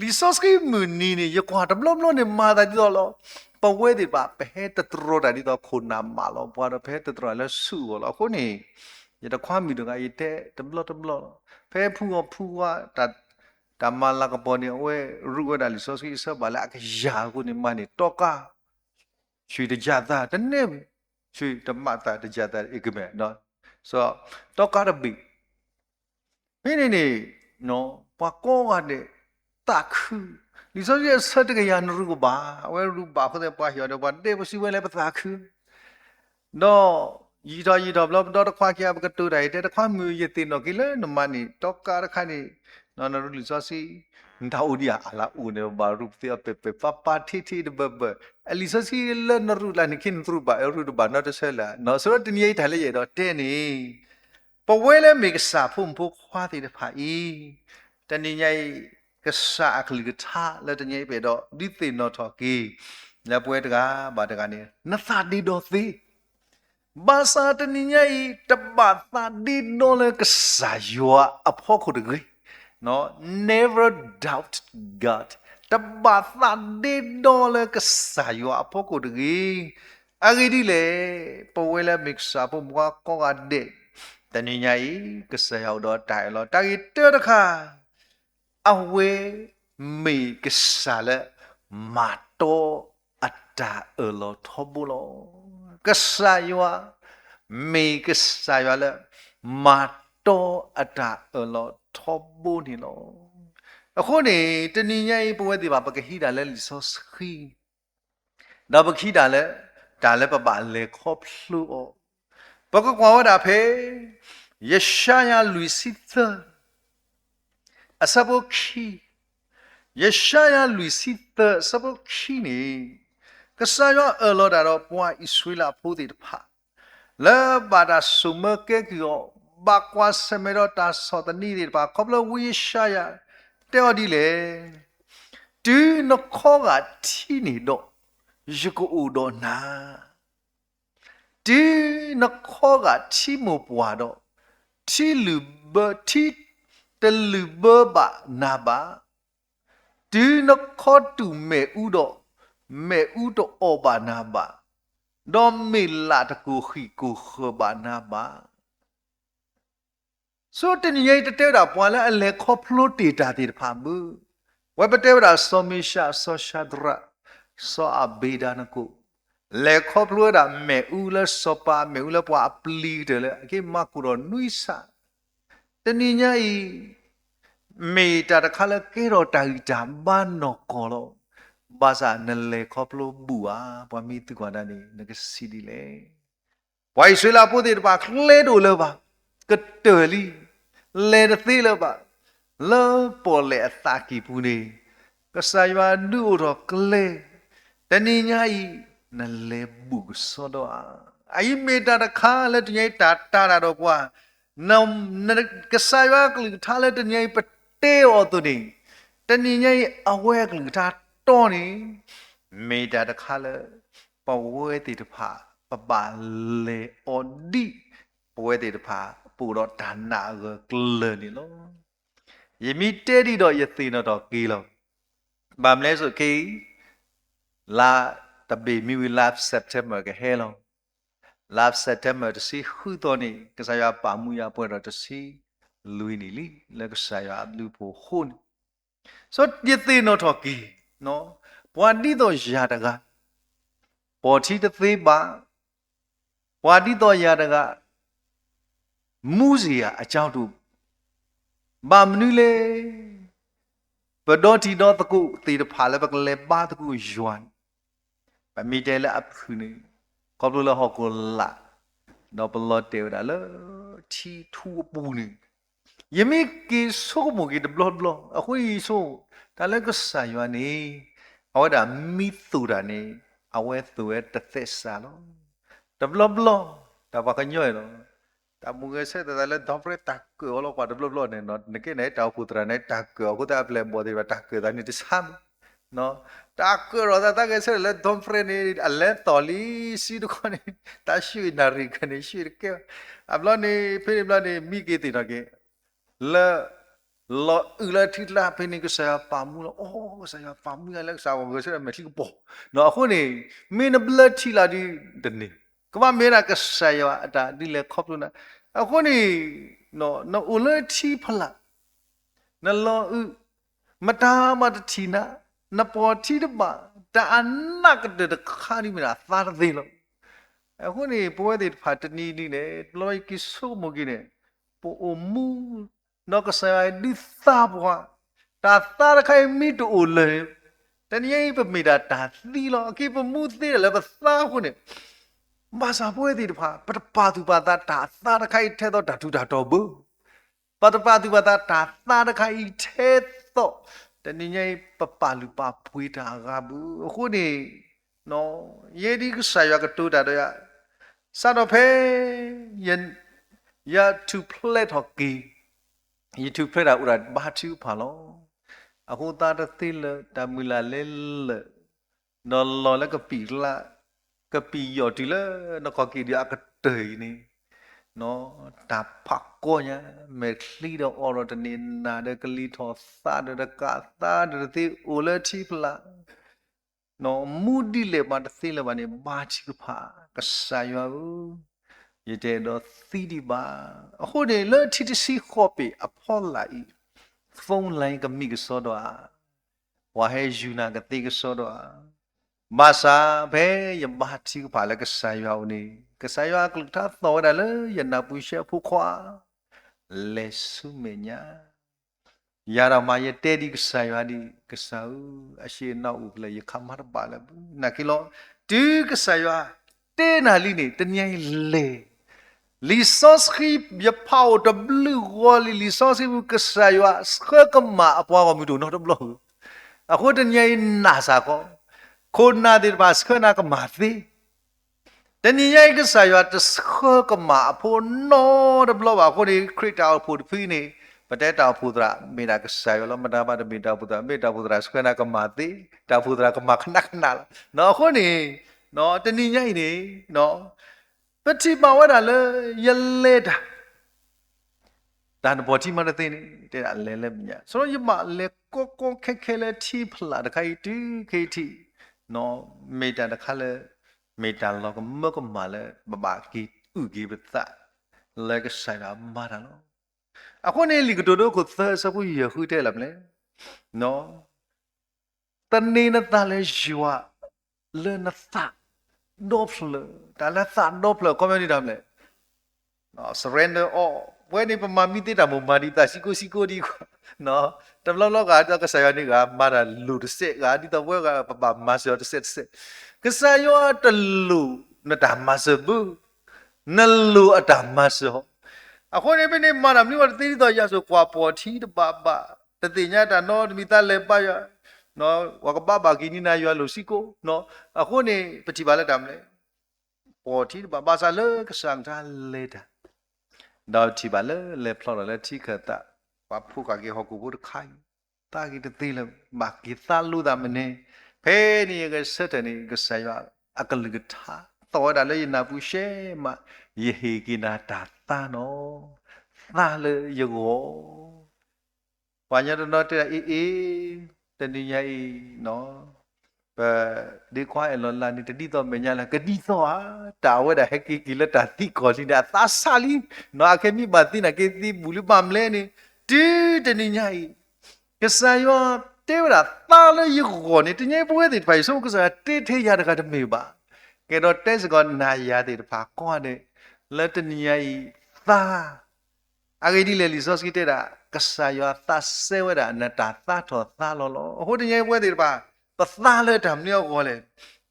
လံာ်စီဆှံမုၢ်နံၤန့ၣ် ယကွၢ်တဘျီဘျီန့ၣ် မၤသးဒ်သိးလီၤ. ပဝဲသ့ၣ်တဖၣ် ပဟဲသတြီၤတၢ်ဒ်သိးခိၣ်နၢ်မးလီၤ. ပှၤဒီးပဟဲသတြီၤလၢဆူအဂီၢ်လီၤ. အဃိန့ၣ် ယတခွါမုၣ်တဂၤ ယတဲတဘျီတဘျီလီၤ. ဖဲဖုဂီၢ်ဖုဝါ တၢ်မၤလၤကပီၤန့ၣ် အဝဲရူးဝဲဒၣ်လံာ်စီဆှံအဆၢဘၣ်လၢအကယၤအဃိန့ၣ် မၤန့ၢ်တီကါ ဆွံတယၤသး တန့ၢ်ဝဲ, ဆွံတမးသးတယၤသး အ့ၣ်ကမဲာ်, တီကါတဘ့ၣ် ဖဲန့ၣ်န့ၣ် ပှၤကိးဂၤဒဲး သးခု, လံာ်စီဆှံအဆၢတကယၤနရူးကဘၣ်, အဝဲရူးဘၣ်အဃိသတး ပှၤဟ့ၣ်အီၤဒီးပှၤဒဲးပစံးဝဲလၢပသးခု ဒီးယံာ်ထီၣ်ယံာ်ထီၣ်ဘျီ ပဒီတခွါခံဂၤ ပကတိၤတၢ်အံၤ တဲတခွါမုၣ် ယသ့ၣ်နီၣ်က့ၤလၢနမၤန့ၢ်တီကါတခါန့ၣ် နရူးလံာ်စီဆှံ နတၢ်အိၣ်ဒံးဧါ အလၢအိၣ်န့ၣ် ဘၣ်ရူးပသ့အီၤပဲာ်ပဲာ်ပၢ်ပၢ်ထံထံတဘၢဘၢ, အလံာ်စီဆှံလၢနရူးလၢနခ့နရူးဘၣ် အရူးတဘၣ်နီတဆၢလၢၤ. ဆိဒီးတနံၤအံၤတၢ်လၢယအဲၣ်ဒိးတဲန့ၣ် ပဝဲလၢမ့ၢ်ကစၢ်ဖိမုၣ်ဖိခွါသ့ၣ်တဖၣ်အံၤ တနံၤညါအံၤ ကစၢ်အကလုၢ်ကထါလၢတနံၤအံၤပအဲၣ်ဒိးဒုးသ့ၣ်နီၣ်ထီၣ်က့ၤ လၢပဝဲတဂၤဘၣ်တဂၤန့ၣ် နသးဒ့ဒီသ့ ဘၣ်ဆၣ်တနံၤညါအံၤ တဘၣ်သးဒ့ဒီလၢကစၢ်ယွၤအဖီခိၣ်တဂ့ၤ. Never doubt God. တဘၣ်သးဒ့ဒီလၢကစၢ်ယွၤအဖီခိၣ်တဂ့ၤ. အဂ့ၢ်ဒ်လဲၣ်, ပဝဲလၢမ့ၢ်ကစၢ်ဖိမုၣ်ဖိခွါကိးဂၤဒဲး တနံၤညါအံၤ ကစၢ်ယွၤအိၣ်ဒီးတၢ်အၢၣ်လီၤ တၢ်ဂ့ၢ်တၢတခါ အဝဲမ့ၢ်ကစၢ်လၢ မၤတီအတၢ်အၢၣ်လီၤထီဘိလီၤ. ကစၢ်ယွၤ မ့ၢ်ကစၢ်ယွၤလၢ မၤတီအတၢ်အၢၣ်လီၤထီဘိန့ၣ်လီၤ. အဃိန့ၣ် တနံၤညါအံၤ ပဝဲသ့ၣ်တဖၣ် ပကဟံးတၢ်လၢလံာ်စီဆှံ ဒီးပကဟံးတၢ်လၢ တၢ်လၢပဘၣ်လဲၤခီဖျိအီၤ, ပကကွၢ်ဝဲဒၣ်ဖဲ ယၡါယၤလွံၢ်ဆံသၢ အဆၢဖိခံ, ယၡါယၤလွံၢ်ဆံသၢ အဆၢဖိခံန့ၣ်, ကစၢ်ယွၤအၢၣ်လီၤတၢ်ဒီးပှၤအံၣ်စရ့လးဖိသ့ၣ်တဖၣ် လၢဘၣ်တၢ်စိာ်မၢကဲကုၢ်အီၤ, ဘၣ်ကွၢ်ဆၢၣ်မဲာ်ဒီးတၢ်ဆီၣ်သနံးသ့ၣ်တဖၣ် ခီဖျိဝံယၡါယၤ တဲအီၤဒ်လဲၣ်, တုၤနခီဂာ်ထံန့ၣ်ဒီး ယကအိၣ်ဒီးနၤ, တုၤနခီဂာ်ထံမိၢ်ပှၢ်ဒီး ထံလုၢ်ဘၢ, ထံတလုၢ်ဘၢဘၣ်နၤဘၣ်, တုၤနခီတူာ်မ့ၣ်အူဒီး မ့ၣ်အူတအီၣ်ဘၣ်နၤဘၣ်, ဒီးမ့ၢ်လးတကိၢ်ဃံၣ်ကိၢ်ဃၢၤဘၣ်နၤဘၣ်. ဆိတနံၤညါအံၤ တတဲဝဲဒၣ်ပှၤလၢအလဲၤခီဖျိတ့ၢ်တၢ်သ့ၣ်တဖၣ်ဘၣ်, ဝဲပတဲဝဲဒၣ်စီၤမ့ၡး, စီၤၡၤဒြး, စီၤအဘ့းနကိၣ်, လဲၤခီဖျိဝဲဒၣ်မ့ၣ်အူလၢစီၤပၤ, မ့ၣ်အူလၢပှၤအပျံၤကတၢၢ်လၢအက့ၤမၤကိၢ်ဒီးနွံဆၣ်, တနံၤညါအံၤ မ့ၢ်တၢ်တခါလၢကဲထီၣ်တၢ်ဂံၢ်တၢ်ဘါနီၢ်ကီၢ်လီၤ. ဘၣ်ဆၣ်နလဲၤခီဖျိဘူၣ်ဧါ, ပှၤမ့ၢ်သံကွၢ်နၤန့ၣ် နကစံးဒ်လဲၣ်. ပှၤအံၣ်စရ့လးဖိသ့ၣ်တဖၣ် ကျဲတအိၣ်လၢၤဘၣ်, ကတၢၢ်လံ, လဲၤတသ့လၢၤဘၣ်, လၢပီၣ်လဲၣ်အသးကံၢ်ပူၤန့ၣ် ကစၢ်ယွၤဒုးအိၣ်ထီၣ်ကျဲ, တနံၤညါအံၤ နလဲၤဘူၣ်ကစီဒီဧါ. အအံၤမ့ၢ်တၢ်တခါလၢတနံၤညါအံၤ တၢ်တာ်တၢ်ဒီးပှၤ ကစၢ်ယွၤအကလုၢ်ကထါလၢတနံၤညါအံၤ ပတဲအီၤအသိးန့ၣ်, တနံၤညါအံၤ အဝဲအကလုၢ်ကထါတီန့ၣ် မ့ၢ်တၢ်တခါလၢ ပဝဲသ့ၣ်တဖၣ် ပဘၣ်လဲၤအီၤဒ် ပဝဲသ့ၣ်တဖၣ် ပအိၣ်ဒီးတၢ်နာ်အဂၢၢ်ကျၢၤန့ၣ်လီၤ. ယမ့ၢ်တဲဒ်ဒီးယသ့ၣ်နီၣ်ထီၣ်က့ၤလီၤ. ဘၣ်မနုၤလဲၣ်ဆိက့ လါတဘ့ၣ်မ့ၢ်ဝံၤလါ September ကဟဲလီၤ. လါ September တဆံဃုသီန့ၣ် ကစၢ်ယွၤပာ်မူယၤပှဲၤဒီးတဆံလွံၢ်နံၣ်လံ လၢကစၢ်ယွၤအဘျုးအဖှိၣ်အဃိန့ၣ်, ဆိယသ့ၣ်နီၣ်ထီၣ်က့ၤ, ပှၤဒ်သိးယၤတဂၤ ပိာ်ထံတသ့ဘၣ်, ပှၤဒ်သိးယၤတဂၤ မူစ့ၢ်ယၤအကၠီတအိၣ်, ဘၣ်မနုၤလဲၣ်, ပဒီတံၤဒီသကိးသ့ၣ်တဖၣ်လၢပကလဲၤဘါသကိးယွၤန့ၣ် ပမ့ၢ်တဲလၢအဖုၣ်န့ၣ် ခီဖျိလၢဟီၣ်ခိၣ်လာ် ဒီးပလီၤတဲာ်ဝဲဒၣ်လၢထံထူအပူၤန့ၣ်, ယမ့ၢ်က့ၤဆိကမိၣ်က့ၤတဘျီဘျီ အဃိယဆိ တၢ်လၢကစၢ်ယွၤန့ၣ် အဝဲဒၣ်မ့ၢ်သိၣ်တၢ်န့ၣ် အဝဲသိၣ်ဝဲတသဲစးလီၤ. တဘျီဘျီ တၢ်ပှၤကညီအံၤလီၤ တၢ်မူဂဲၤဆၢထၢၣ်သးလၢ ဒီဖရဲ တၢ်ကၢၣ်အီၤလီၤကွၢ်တဘျီဘျီန့ၣ် နကဲန့ၣ် တၢ်အိၣ်ဖှိၣ်သရၣ်န့ၣ် တၢ်ကၢၣ်အီၤအဃိသတး အပျဲၢ်အဘီၣ်သ့ၣ်တဖၣ် တၢ်ကၢၣ်သးန့ၣ်တဆါမး, တၢ်ကၢၣ်ထီၣ်သးသးဂဲၤဆၢထၢၣ်လၢ ဒီဖရဲ န့ၣ် အလဲၤသီၣ်လံ စံတခီန့ၣ် တၢ်ဆှၢနၣ်ရံၣ်ကန့ၣ် ဆှၢတကဲဘၣ်. အဘျီန့ၣ် ဖဲန့ၣ်ဘျီန့ၣ် မံက့ၤသ့ၣ်နီၣ်က့ၤ လၢ လီၤအုၣ်လၢထံကျါဖဲန့ၣ် ကစၢ်ယွၤပာ်မူလီၤ. အိ ကစၢ်ယွၤပာ်မူယၤလၢကစၢ်ဂီၢ်ဂဲၤဆၢထၢၣ်မဲာ်ချံကပီၤ, အဃိန့ၣ် မ့ၢ်နဘျၢထံလာ်ဒ်တန့ၣ် ကဘၣ်မ့ၢ်ဒၣ်ကစၢ်ယွၤအတၢ်ဒုးလဲၤခီဖျိနၤ, အဃိန့ၣ် နအိၣ်လၢထံဖီလာ် နလီၤအုၣ် မတၤမၤတထံၣ်နၤ, နပိာ်ထံတဘၣ်, တၢ်အနးကတၢၢ်တခါဒ်မ့ၢ်ဒၣ်သါတသ့လီၤ. အဃိန့ၣ် ပဝဲသ့ၣ်တဖၣ်တနံၤဒ်န့ၣ် တဘျီယက့ၤဆိကမိၣ်က့ၤန့ၣ် ပအိၣ်မူ ဒီးကစၢ်ယွၤဒုးသါပှၤ, တၢ်သါတခါအံၤမ့ၢ်တအိၣ်လၢၤန့ၣ် တနံၤညါအံၤပမ့ၢ်ဒၣ်တၢ်သံလီၤ. အက့ၤပမူသ့ဒၣ်လၢပသါအဃိန့ၣ် ဘၣ်ဆၣ်ပဝဲသ့ၣ်တဖၣ် ပတပာ်သူၣ်ပာ်သးတၢ်သါတခါအံၤထဲသိးတၢ်တူၢ်တၢ်တီၤဘၣ်, ပတပာ်သူၣ်ပာ်သးတၢ်သါတခါအံၤထဲသိး တနံၤညါအံၤ ပပာ်လုၢ်ပာ်ပှ့ၤတၢ်အဂၤဘၣ်. အဃိန့ၣ် ယဲဒ်ကစၢ်ယွၤကတိၤတၢ်ဒီးယၤ စးထီၣ်ဖဲ ယထူၣ်ဖျဲးထီၣ်က့ၤ ယထူၣ်ဖျဲးတၢ်အိၣ်ဒၣ်ဘါထုကဖၣ်လီၤ. အဃိသတးတသ့လၢၤ တၢ်မုၢ်လၢ်လၢလၢာ် ဒီးလီၤလၢကပံာ်ကျါ ကပံာ်ယီၢ်တုၤလၢနခီၣ်က့ၤဒံးအကတၢၢ်အံၤန့ၣ် တၢ်ဖးကီညါ မဲာ်ချံဒီးအိးထီၣ်တန့ၢ် နးဒီးကလံၤထီၣ်သးဒီးတကးသးဒီးတသ့အိၣ်လၢထံဖီလာ် မူဒ်လဲၣ်မးတသ့လၢၤဘၣ်န့ၣ် ဘါထုကဖၣ် ကစၢ်ယွၤဧၢ, ယတအဲၣ်ဒိးသံဒံးဘၣ်. အဃိန့ၣ် လၢထံတဆံဃိးပ့ၤအဖီလာ်အံၤ phone line ကမံကစီဒီဧါ, ပှၤဟဲယူၤနၤကသ့ကစီဒီဧါ, ဘၣ်ဆၣ်ဖဲယဘါထုကဖၣ်လၢကစၢ်ယွၤအအိၣ်န့ၣ် ကစၢ်ယွၤအကလုၢ်ကထါသီၣ်ဝဲဒၣ်လၢယနၢ်ပူၤရှဲအဖိခွါ လဲၤဆူမဲာ်ညါ ယၤဒီးမး ယတဲဒံးကစၢ်ယွၤဒ်အံၤ, ကစၢ်ဧၢ, အရှ့အနီၢ်အိၣ်ဖျဲၣ် ယခးမၤတဘၣ်လၢၤဘၣ်. နာ်က့လီၤ, တုၤကစၢ်ယွၤ တၢ်ကဲနၤလံန့ၣ် တနံၤအံၤလဲၤ လံာ်စီဆှံယဖးအိၣ်တဘျုးဂီၤလံ, လံာ်စီဆှံပူၤ ကစၢ်ယွၤဆှၢကမၣ်အပှၤဂီၢ်မုၢ်တအိၣ်နီတဘျီဧိၤ, အဃိတနံၤအံၤနာ်စ့ၢ်ကီး, ခိၣ်နၢ်သ့ၣ်တဖၣ်ဆှၢနၤကမၣ်သ့, တနံၤညါအံၤ ကစၢ်ယွၤတဆှၢကမၣ်အဖိနီတဘျီဘၣ်. အဃိန့ၣ် ခရံာ်တၢ်အိၣ်ဖှိၣ်တဖုန့ၣ် ပတဲတၢ်အိၣ်ဖှိၣ်သရၣ် မ့ၢ်ဒၣ်ကစၢ်ယွၤလီၤ. မတၤဘၣ်တမ့ၢ်တၢ်အိၣ်ဖှိၣ်သရၣ်, မ့ၢ်တၢ်အိၣ်ဖှိၣ်သရၣ်ဆှၢနၤကမၣ်သ့, တၢ်အိၣ်ဖှိၣ်သရၣ်ကမၣ်ခနၣ်ခနၣ်လီၤ. အဃိန့ၣ် တနံၤညါအံၤန့ၣ် ပထံၣ်ဘၣ်ဝဲဒၣ်လၢ ယလဲၤတၢ် တၢ်နပိာ်ထံမၤတသ့န့ၣ် တဲဒၣ်လဲၤလၢမဲာ်ညါ, စီၤယမးလဲၤကီကီခဲခဲလၢထံဖျၢၣ်တခါအံၤတုၤခဲအံၤထံး, မ့ၢ်တၢ်တခါလၢ မ့ၢ်တၢ်လီၤကမၢကမၣ်လၢ ပဘၣ်က့ၤအုၣ်က့ၤပသး လၢကစၢ်ယွၤမၤတၢ်လီၤ. အဃိန့ၣ် လံာ်ကတိၤဒိခိၣ်သၢအဆၢဖိယဲၢ်ဃုတဲလၢမနုၤလဲၣ် သန့ၤနသးလၢယွၤ လၢနသးဒီဖျၢၣ်, တၢ်လၢသးဒီဖျၢၣ် အခီပညီန့ၣ်တၢ်မနုၤလဲၣ်, surrender all, ဝဲန့ၣ်ပမၤမံသ့တၢ်မိၣ်မၤဒံးသးဆံကိဆံကိဒံး, တဘျီဘျီဂၤဒီးကစၢ်ယွၤန့ၣ် ဂၤမၤတၢ်လိၣ်တစဲး, ဂၤဒ်သိးပဝဲဂၤ ပဘၣ်မၤစၢၤအီၤတစဲးတစဲး, ကစၢ်ယွၤတလိၣ်နတၢ်မၤစၢၤဘၣ်, နလိၣ်အတၢ်မၤစၢၤအီၤ. အဃိန့ၣ် ဖဲန့ၣ်မၤတၢ်မနုၤအီၤတသ့ဒ်သိး ယၤစိာ်ကွၢ်ပိာ်ထံတဘၣ်ဘၣ်, တသ့ၣ်ညါတၢ်နီတမံၤ သးလဲၤဘါယွၤ, ပှၤကဘါဘၣ်က့ၤန့ၢ်နၤယွၤလိၤစံကိ, အဃိန့ၣ် ပထံၣ်ဘၣ်လၢတၢ်မနုၤလဲၣ်, ပိာ်ထံတဘၣ်ဘၣ်ဆၣ်လၢကစၢ်ကထါလဲၤတၢ်, ဒီးပထံၣ်ဘၣ်လၢလဲၤဖျီထီၣ်လၢထံခၢၣ်သး, ပှၤဖိဃာ်က့ၤဟီၣ်ခိၣ်ဖိတခါအံၤ, သးဂ့ၤတသ့လၢၤ, ဘၣ်က့ၤသးလိသးမနုၤ, ဖဲန့ၣ်ယကဆၢထၢၣ်န့ၣ် ကစၢ်ယွၤအကလုၢ်ကထါ သီၣ်ဝဲဒၣ်လၢယနၢ်ပူၤရှဲမး, ယဟ့ၣ်က့ၤနၤတၢ်သါနီၤ, သါလၢယဂီၢ် ပှၤကညီတနီၤတဲဒၣ်အ့ၣ်အ့ၣ်, တနံၤညါအံၤ, ပဒ့ခွါအဲၣ်လီၤလၢ်န့ၣ် တဒ်သိးမဲာ်ညါလၢၤ, ကဒ်သိးဧါ, တၢ်အဝဲဒၣ်ဟဲက့ၤက့ၤလၢတၢ်သံကီၢ်လံန့ၣ် အသးဆးလံ, နီၤအခဲမံဘၣ်သံနာ်က့သံဘူးလံဘၣ်မနုၤလဲၣ်န့ၣ်, တုၤတနံၤညါအံၤ, ကစၢ်ယွၤတဲဝဲဒၣ်သါလၢယဂီၢ်န့ၣ် တနံၤအံၤပဝဲသ့ၣ်တဖၣ်အံၤ ဆိကစၢ်ယွၤတဲထဲယၤတဂၤတမ့ၢ်ဘၣ်, ကဲဒီးတဲစ့ၢ်ကီးနၤယၤသ့ၣ်တဖၣ်ကိးဂၤဒဲး, လၢတနံၤညါအံၤ, သါ အဂ့ၢ်ဒ်လဲၣ် လံာ်စီဆှံတဲဒၣ် ကစၢ်ယွၤသးစဲဝဲဒၣ်နတၢ်သါထီၣ်သါလီၤလီၤ. အဃိတနံၤအံၤပဝဲသ့ၣ်တဖၣ်, ပသါလၢတၢ်မနုၤအဂီၢ်လဲၣ်.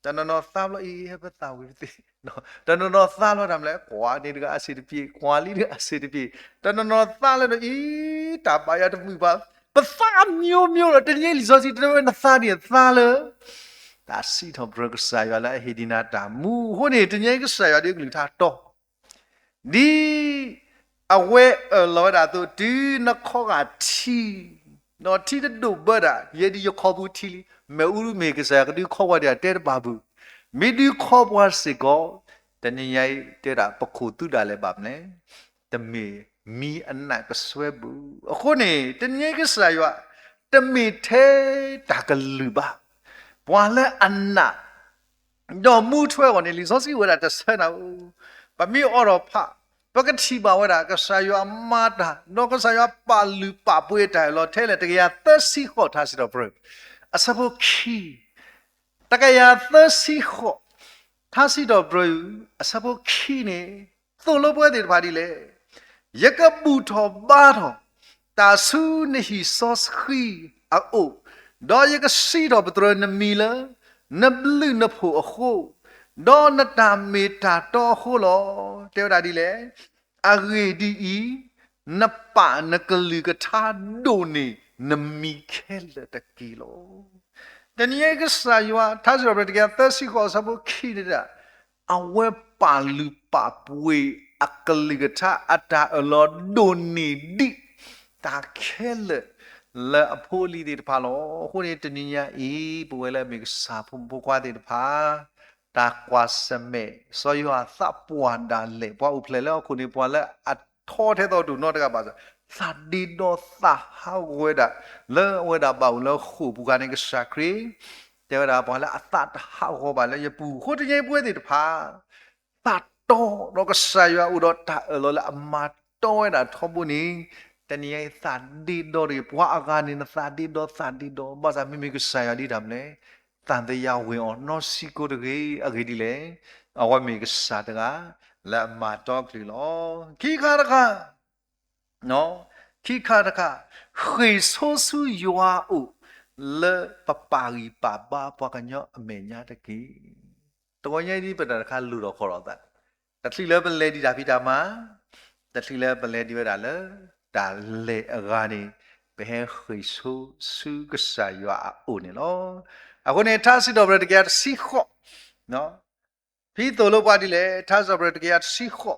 တနီၤနီၤသါဘျီအံၤ ဟဲပသးဝံၤပသ့ၣ်, တနီၤနီၤသါလီၤတၢ်မနုၤလဲၣ်, ကွၢ်န့ၣ်တဂၤအဆံးတပျ့ၤ, ကွၢ်လံတဂၤအဆံးတပျ့ၤ, တနီၤနီၤသါလၢဒီးအံၤ, တၢ်ဘၣ်ယၤတမုာ်ဘၣ်, ပသါအမျိုးမျိုးလီၤ. တနံၤအံၤလံာ်စီဆှံတဲဝဲနသါန့ၣ်သါလၢ တၢ်စံးထီၣ်ပတြၢၤကစၢ်ယွၤလၢအဟ့ၣ်ဒံးနၤတၢ်မူအဃိန့ၣ် တနံၤအံၤကစၢ်ယွၤဒ်အကလုၢ်ကထါတီ ဒ်အဝဲအၢၣ်လီၤဝဲဒၣ်အသိး တုၤနခီဂာ်ထံ, ဒီးထံတဒိၣ်ဘၢတၢ်, ယဲဒ်ယခီပူထံလံ. မ့ၢ်အူမ့ၢ်ကစၢ်ယွၤကဒုးခီပှၤဒံးအတဲတဘၣ်ဘုၣ်, မ့ၢ်ဒုးခီပှၤစ့ၢ်ကီး, တနံၤညါအံၤတဲဒၣ်ပခိၣ်သူဒၣ်လဲာ်ဘၣ်မနုၤလဲၣ်, တမ့ၢ်မံအနးကစွဲဘၣ်. အဃိန့ၣ် တနံၤအံၤကစၢ်ယွၤ တမ့ၢ်ထဲတၢ်ကလုၢ်ဘၣ်. ပှၤလၢအနာ် ဒီးမူထွဲအဂီၢ်န့ၣ် လံာ်စီဆှံအိၣ်ဝဲဒၣ်တဆၢနၤဧိၤ, ပမ့ၢ်အိးထီၣ်ဖး, ပကထံၣ်ဘၣ်ဝဲဒၣ်ကစၢ်ယွၤမၤတၢ်, ဒီးကစၢ်ယွၤပာ်လုၢ်ပာ်ပှ့ၤတၢ်အၢၣ်လီၤထဲလဲၣ်, တကယၤသၢဆံဃိး ထါစံးထီၣ်ပတြၢၤ, အဆၢဖိခံ, တကယၤသၢဆံဃိး, ထါစံးထီၣ်ပတြၢၤ အဆၢဖိခံန့ၣ်, သိၣ်လိပဝဲသ့ၣ်တဖၣ်ဒ်လဲၣ်. ယကဘူၣ်ထီၣ်ဘါထီၣ် တၢ်ဆူနဟံၣ်စီဆှံအအိၣ်, ဒီးယကစံးထီၣ်ပတြၢၤနမံၤလၢ နဘျုးနဖှိၣ်အဃိ, ဒီးနတၢ်မ့ၢ်တၢ်တီအဃိလီၤ. တဲဝဲဒၣ်ဒ်လဲၣ်. အဂ့ၢ်ဒ်အံၤ, နပာ်နကလုၢ်ကထါဒိၣ်န့ၢ်နမံၤခဲလၢာ်တက့ၢ်လီၤ. တနံၤအံၤကစၢ်ယွၤ ထါစံးထီၣ်ပတြၢၤ တကယၤသၢဆံဃိး အဆၢဖိခံန့ၣ်ဒၣ်, အဝဲပာ်လုၢ်ပာ်ပှ့ၤအကလုၢ်ကထါအတၢ်အၢၣ်လီၤဒိၣ်န့ၢ်ဒံး တၢ်ခဲလၢာ်လၢအဖိအလံၤသ့ၣ်တဖၣ်လီၤ. အဃိန့ၣ် တနံၤညါအံၤ ပဝဲလၢအမ့ၢ်ကစၢ်ဖိမုၣ်ဖိခွါသ့ၣ်တဖၣ် တၢ်ကွၢ်ဆၢၣ်မဲာ် စီၤယိၤဟၣ်သးပှၢ်ဒၣ်လဲာ် ပှၤအိၣ်ဖျဲၣ်လၢဟီၣ်ခိၣ်န့ၣ် ပှၤလၢအထီထဲသိးဒိၣ်နီတဂၤဘၣ်ဆၣ် သးဒ့ဒီသးဟးဂီၤဝဲဒၣ် လၢအဝဲဒၣ်ဘၣ်အိၣ်လၢဃိာ်ပူၤခါန့ၣ် ကစၢ်ခရံာ် တဲဝဲဒၣ် ပှၤလၢအသးတဟးဂီၤဘၣ်လၢယပူၤ အဃိတနံၤအံၤပဝဲသ့ၣ်တဖၣ် သးတီဒီးကစၢ်ယွၤအိၣ်ဒီးတၢ်အၢၣ်လီၤလၢအမၤတီဝဲဒၣ်ထီဘိန့ၣ် တနံၤအံၤသးဒ့ဒီတဂ့ၤ. ပှၤအဂၤန့ၣ် နသးဒ့ဒီသးဒ့ဒီ ဘၣ်ဆၣ်မ့မ့ၢ်ကစၢ်ယွၤဒ်တၢ်မနုၤလဲၣ် သးသယါဝ့ၤအီၤနီတဆံးကိးတဂ့ၤ. အဂ့ၢ်ဒ်လဲၣ်. အဝဲမ့ၢ်ကစၢ်တဂၤ လၢအမၤတီအကလုၢ်လီၤ. ခံခါတခါ, ခံခါတခါ, ဃ့ၢ်ဆိဆူယွၤအအိၣ် လၢပပာ်ဂံၢ်ပာ်ဘါပှၤကညီအမဲာ်ညါတက့ၢ်. တဂီၤညါအံၤဒ်ပတၢ်တခါလိၣ်ထီၣ်ဃီထီၣ်သး, တချုးလၢပလဲၤဒံးတၢ်ဖံးတၢ်မၤ, တချုးလၢပလဲၤဒံးဝဲဒၣ်လၢ တၢ်လဲၤအဂၤန့ၣ် ပဟဲဃ့ၢ်ဆိဆူကစၢ်ယွၤအအိၣ်န့ၣ်လီၤ. အဃိန့ၣ် ထါစံးထီၣ်ပတြၢၤတကယၤတဆံဃိး ဖဲသိၣ်လိပှၤဒ်လဲၣ်, ထါစံးထီၣ်ပတြၢၤတကယၤတဆံဃိ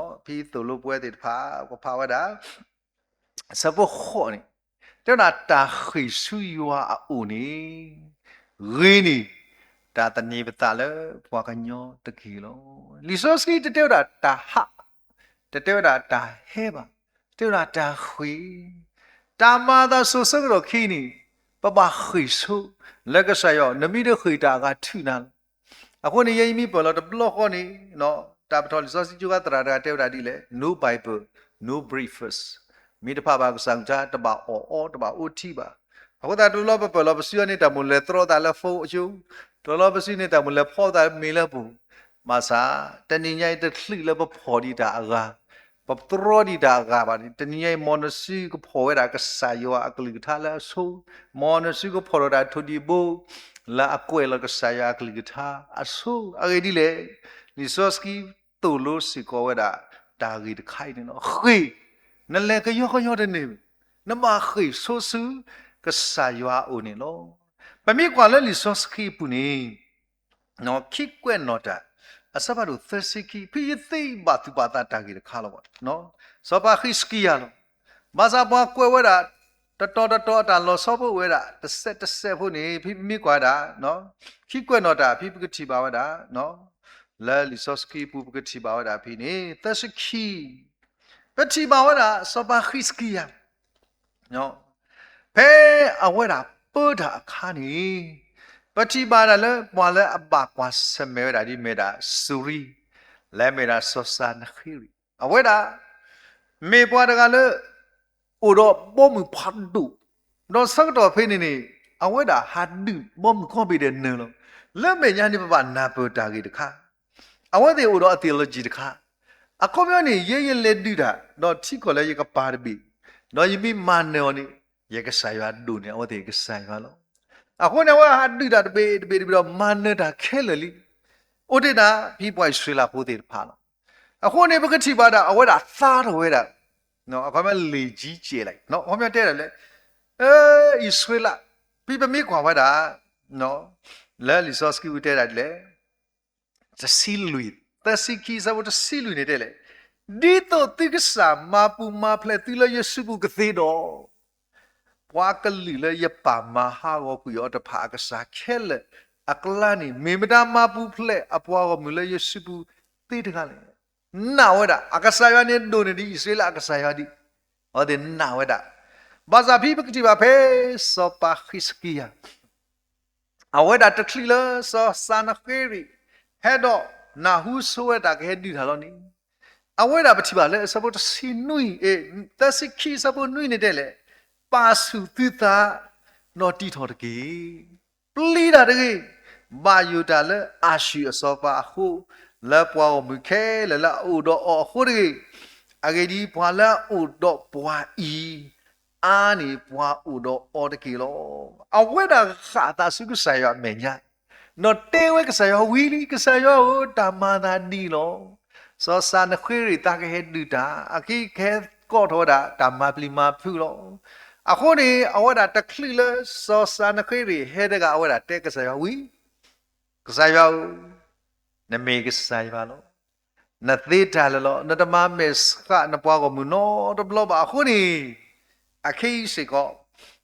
း, ဖဲသိၣ်လိပဝဲသ့ၣ်တဖၣ် ပဖးဝဲဒၣ် အဆၢဖိဃိးန့ၣ် တဲဝဲဒၣ်တၢ်ဃ့ၢ်ဆူယွၤအအိၣ်န့ၣ် ဂ့ၤန့ၢ် တၢ်သန့ၤပသးလၢပှၤကညီတက့ၢ်လီၤ. လံာ်စီဆှံတတဲဝဲဒၣ်တၢ်ဟး, တတဲဝဲဒၣ်တၢ်ဟဲဘၣ်, တဲဝဲဒၣ်တၢ်ဃ့ၢ်, တၢ်မၤအသးစိၤဆၢကတီၢ်ခံန့ၣ် ပဘၣ်ဃ့ၢ်ဆိလၢကစၢ်ယွၤ, နမ့ၢ်တဃ့ၢ်တၢ်အဂၤထုးနၤလီၤ. အဃိန့ၣ် ယဲယမ့ၢ်ပၢၢ်လီၤတဘျီဃီန့ၣ် တၢ်ပထီၣ်လံာ်စီဆှံကၠိခါသရၣ်တဂၤတဲဝဲဒၣ်ဒ်လဲၣ်, No Bible, no breakfast. မ့ၢ်တဖးဘၣ်ကစၢ်အကလုၢ်ကထါ တဘၣ်အီၣ်အီ တဘၣ်အိၣ်ထံဘၣ်. အဃိသတးတဘျီလီၤပပၢၢ်လီၤပစုန့ၣ် တၢ်မိၣ်လဲၤသရီသးလၢ phone အစိၤ, တဘျီလီၤပစုန့ၣ် တၢ်မိၣ်လဲၤဖီသးမ့ၤလၢပူၤ, ဘၣ်ဆၣ် တနံၤညါအံၤတချုးလၢပဖီၣ်ဒံးတၢ်အဂၤ, ပသရီဒံးတၢ်အဂၤဘၣ်န့ၣ် တနံၤညါအံၤ မ်နစုကဖီၣ်ဝဲဒၣ်ကစၢ်ယွၤအကလုၢ်ကထါလၢအဆိ, မ်နစုကဖီၣ်ထီၣ်တၢ်ထိၣ်ဒံးဘိ လၢအကွဲးလီၤကစၢ်ယွၤအကလုၢ်ကထါအဆိ, အဂ့ၢ်ဒ်လဲၣ်, လံာ်စီဆှံသိၣ်လိစ့ၢ်ကီးဝဲဒၣ် တၢ်ဂ့ၢ်တခါအံၤန့ၣ်လီၤ. ဃ့ၢ်, နလဲၤကယီကယီတန့ၢ်, နဘၣ်ဃ့ၢ်ဆိဆူ ကစၢ်ယွၤအအိၣ်န့ၣ်လီၤ. ပမ့ၢ်ကွၢ်လၢလံာ်စီဆှံအပူၤန့ၣ် ခံကွဲးနီၣ်တၢ် အဆၢဖးဒိၣ်သၢဆံခံ, ဖဲယသ့ဘၣ်သူၣ်ဘၣ်သးတၢ်ဂ့ၢ်တခါလီၤ. စီၤပၤဃံးစကံယၤလီၤ. ဘၣ်ဆၣ်ပှၤကွဲးဝဲဒၣ် တတီၤတတီၤအတၢ်လီၤဆီဖိဝဲဒၣ် တစဲးတစဲးဖိန့ၣ် ဖဲပမ့ၢ်ကွၢ်ဝဲဒၣ် ခံကွဲးနီၣ်တၢ် ဖဲပကထံၣ်ဘၣ်ဝဲဒၣ် လၢလံာ်စီဆှံအပူၤ ပကထံၣ်ဘၣ်ဝဲဒၣ်ဖဲန့ၣ် သၢဆံခံ ပထံၣ်ဘၣ်ဝဲဒၣ် စီၤပၤဃံးစကံယၤ ဖဲအဝဲဒၣ်ပၢတၢ်အခါန့ၣ် ပထံၣ်ဘၣ်ဒၣ်လၢ ပှၤလၢအဘၣ်ကွၢ်ဆၢၣ်မဲာ်ဝဲဒၣ်ဒ်မ့ၢ်ဒၣ် စူၤရံ လၢမ့ၢ်ဒၣ်စီၤစၤနဃ့ရံာ် အဝဲဒၣ် မ့ၢ်ပှၤတဂၤလၢ အိၣ်ဒီးဘီမုၢ်ဖးဒိၣ်, ဒီးဆၢကတီၢ်ဖဲန့ၣ်န့ၣ် အဝဲဒၣ်ဟးဒုးဘီမုၢ်ကီၢ်ဘ့ၣ်ဒဲးနၢၤလီၤ. လၢမဲာ်ညါန့ၣ် ပဘၣ်နၢ်ပၢၢ်တၢ်ဂ့ၢ်တခါ, အဝဲသ့ၣ်အိၣ်ဒီးအ theology တခါ, အခီပညီန့ၣ် ယဲယလဲၤဒုးတၢ် ဒီးထံကီၢ်လၢယကပၤတဘ့ၣ်, ဒီးယမ့ၢ်မၤနၢၤအီၤန့ၣ် ယကစၢ်ယွၤဒိၣ်န့ၢ် အဝဲသ့ၣ်ကစၢ်ယွၤလီၤ. အဃိန့ၣ် အဝဲဟးဒုးတၢ်တဘ့ၣ်တဘ့ၣ်တဘ့ၣ်ဒီး မၤနၢၤတၢ်ခဲလၢာ်လံ. အိၣ်တ့ၢ်ဒၣ် ဖဲပှၤအံၣ်စရ့လးဖိသ့ၣ်တဖၣ်လီၤ. အဃိန့ၣ် ပကထံၣ်ဘၣ်ဒၣ် အဝဲဒၣ်သါထီၣ်ဝဲဒၣ် အခီပညီ လံာ်ကံကဲးလၢ အခီပညီတဲဒၣ်လၢ အံၣ်စရ့လး ဖဲပမ့ၢ်ကွၢ်ဝဲဒၣ် လၢလံာ်စီဆှံပူၤတဲဒၣ်ဒ်လဲၣ်, တဆံလွံၢ်, သၢဆံခံ အဆၢဖိတဆံလွံၢ်န့ၣ်တဲလဲၣ်, ဒ်သိးသုကစၢ်မၤပူၤမၤဖျဲးသုလၢယစုပူၤကသ့ဒီး ပှၤကလုာ်လၢယပာ်မၤဟးဂီၤကွံာ်အီၤတဖၣ်အကစၢ်ခဲလၢာ်အကျါန့ၣ် မ့ၢ်မတၤမၤပူၤဖျဲးအပှၤဂီၢ်မုၢ်လၢယစုပူၤသ့တဂၤလဲၣ်. နာ်ဝဲဒၣ် အကစၢ်ယွၤန့ၣ်ဒိၣ်န့ၢ်ဒံးအံၣ်စရ့လးအကစၢ်ယွၤဒံး, အဝဲသ့ၣ်နာ်ဝဲဒၣ်. ဘၣ်ဆၣ်ဖဲပကထံၣ်ဘၣ်ဖဲ စီၤပၤဃံးစကံယၤ အဝဲဒၣ်တချုးလၢစီၤစၤနဃ့ရံာ် ဟဲဒီးနၢ်ဟူဆိဝဲတၢ်ကဟဲဒုးတၢ်လီၤန့ၣ်, အဝဲဒၣ်ပထံၣ်ဘၣ်လၢအဆၢဖိတဆံနွံ, သၢဆံခံ အဆၢဖိနွံန့ၣ်တဲလဲၣ်, ပာ်ဆူၣ်သုသး ဒီးတံးထီၣ်တက့ၢ်. ပျံၤတၢ်တဂ့ၤ, ဘၣ်ယိၣ်တၢ်လၢအၤၡူၢ်အစီၤပၤအဃိ, လၢပှၤဂီၢ်မုၢ်ခဲလၢာ်လၢအအိၣ်ဒီးအီၤအဃိတဂ့ၤ. အဂ့ၢ်ဒ်အံၤ, ပှၤလၢအအိၣ်ဒီးပှၤအံၤ အါန့ၢ်ပှၤအိၣ်ဒီးအီၤတက့ၢ်လီၤ. အဝဲဒၣ်ဃၣ်အသးဆူကစၢ်ယွၤအမဲာ်ညါ, ဒီးတဲဝဲကစၢ်ယွၤဝံၤလံ, ကစၢ်ယွၤဧၢ, တၢ်မၤသးဒ်အံၤလီၤ. စီၤစၤနဃ့ရံာ်သးကဟဲဒုးတၢ်, အခံကဟဲကိးထီၣ်ဝဲဒၣ်တၢ်မၤပျံၤမၤဖုးလီၤ. အဃိန့ၣ် အဝဲဒၣ်တချုးလၢစီၤစၤနဃ့ရံာ်ဟဲတဂၤ အဝဲဒၣ်တဲကစၢ်ယွၤဝံၤ, ကစၢ်ယွၤဧၢ, နမ့ၢ်ကစၢ်ယွၤလီၤ. နသ့တၢ်လၢာ်လီၤ. နတမၤမဲာ်ဆှးနပှၤဂီၢ်မုၢ်နီတဘျီဘၣ်. အဃိန့ၣ် အခဲအံၤစ့ၢ်ကီး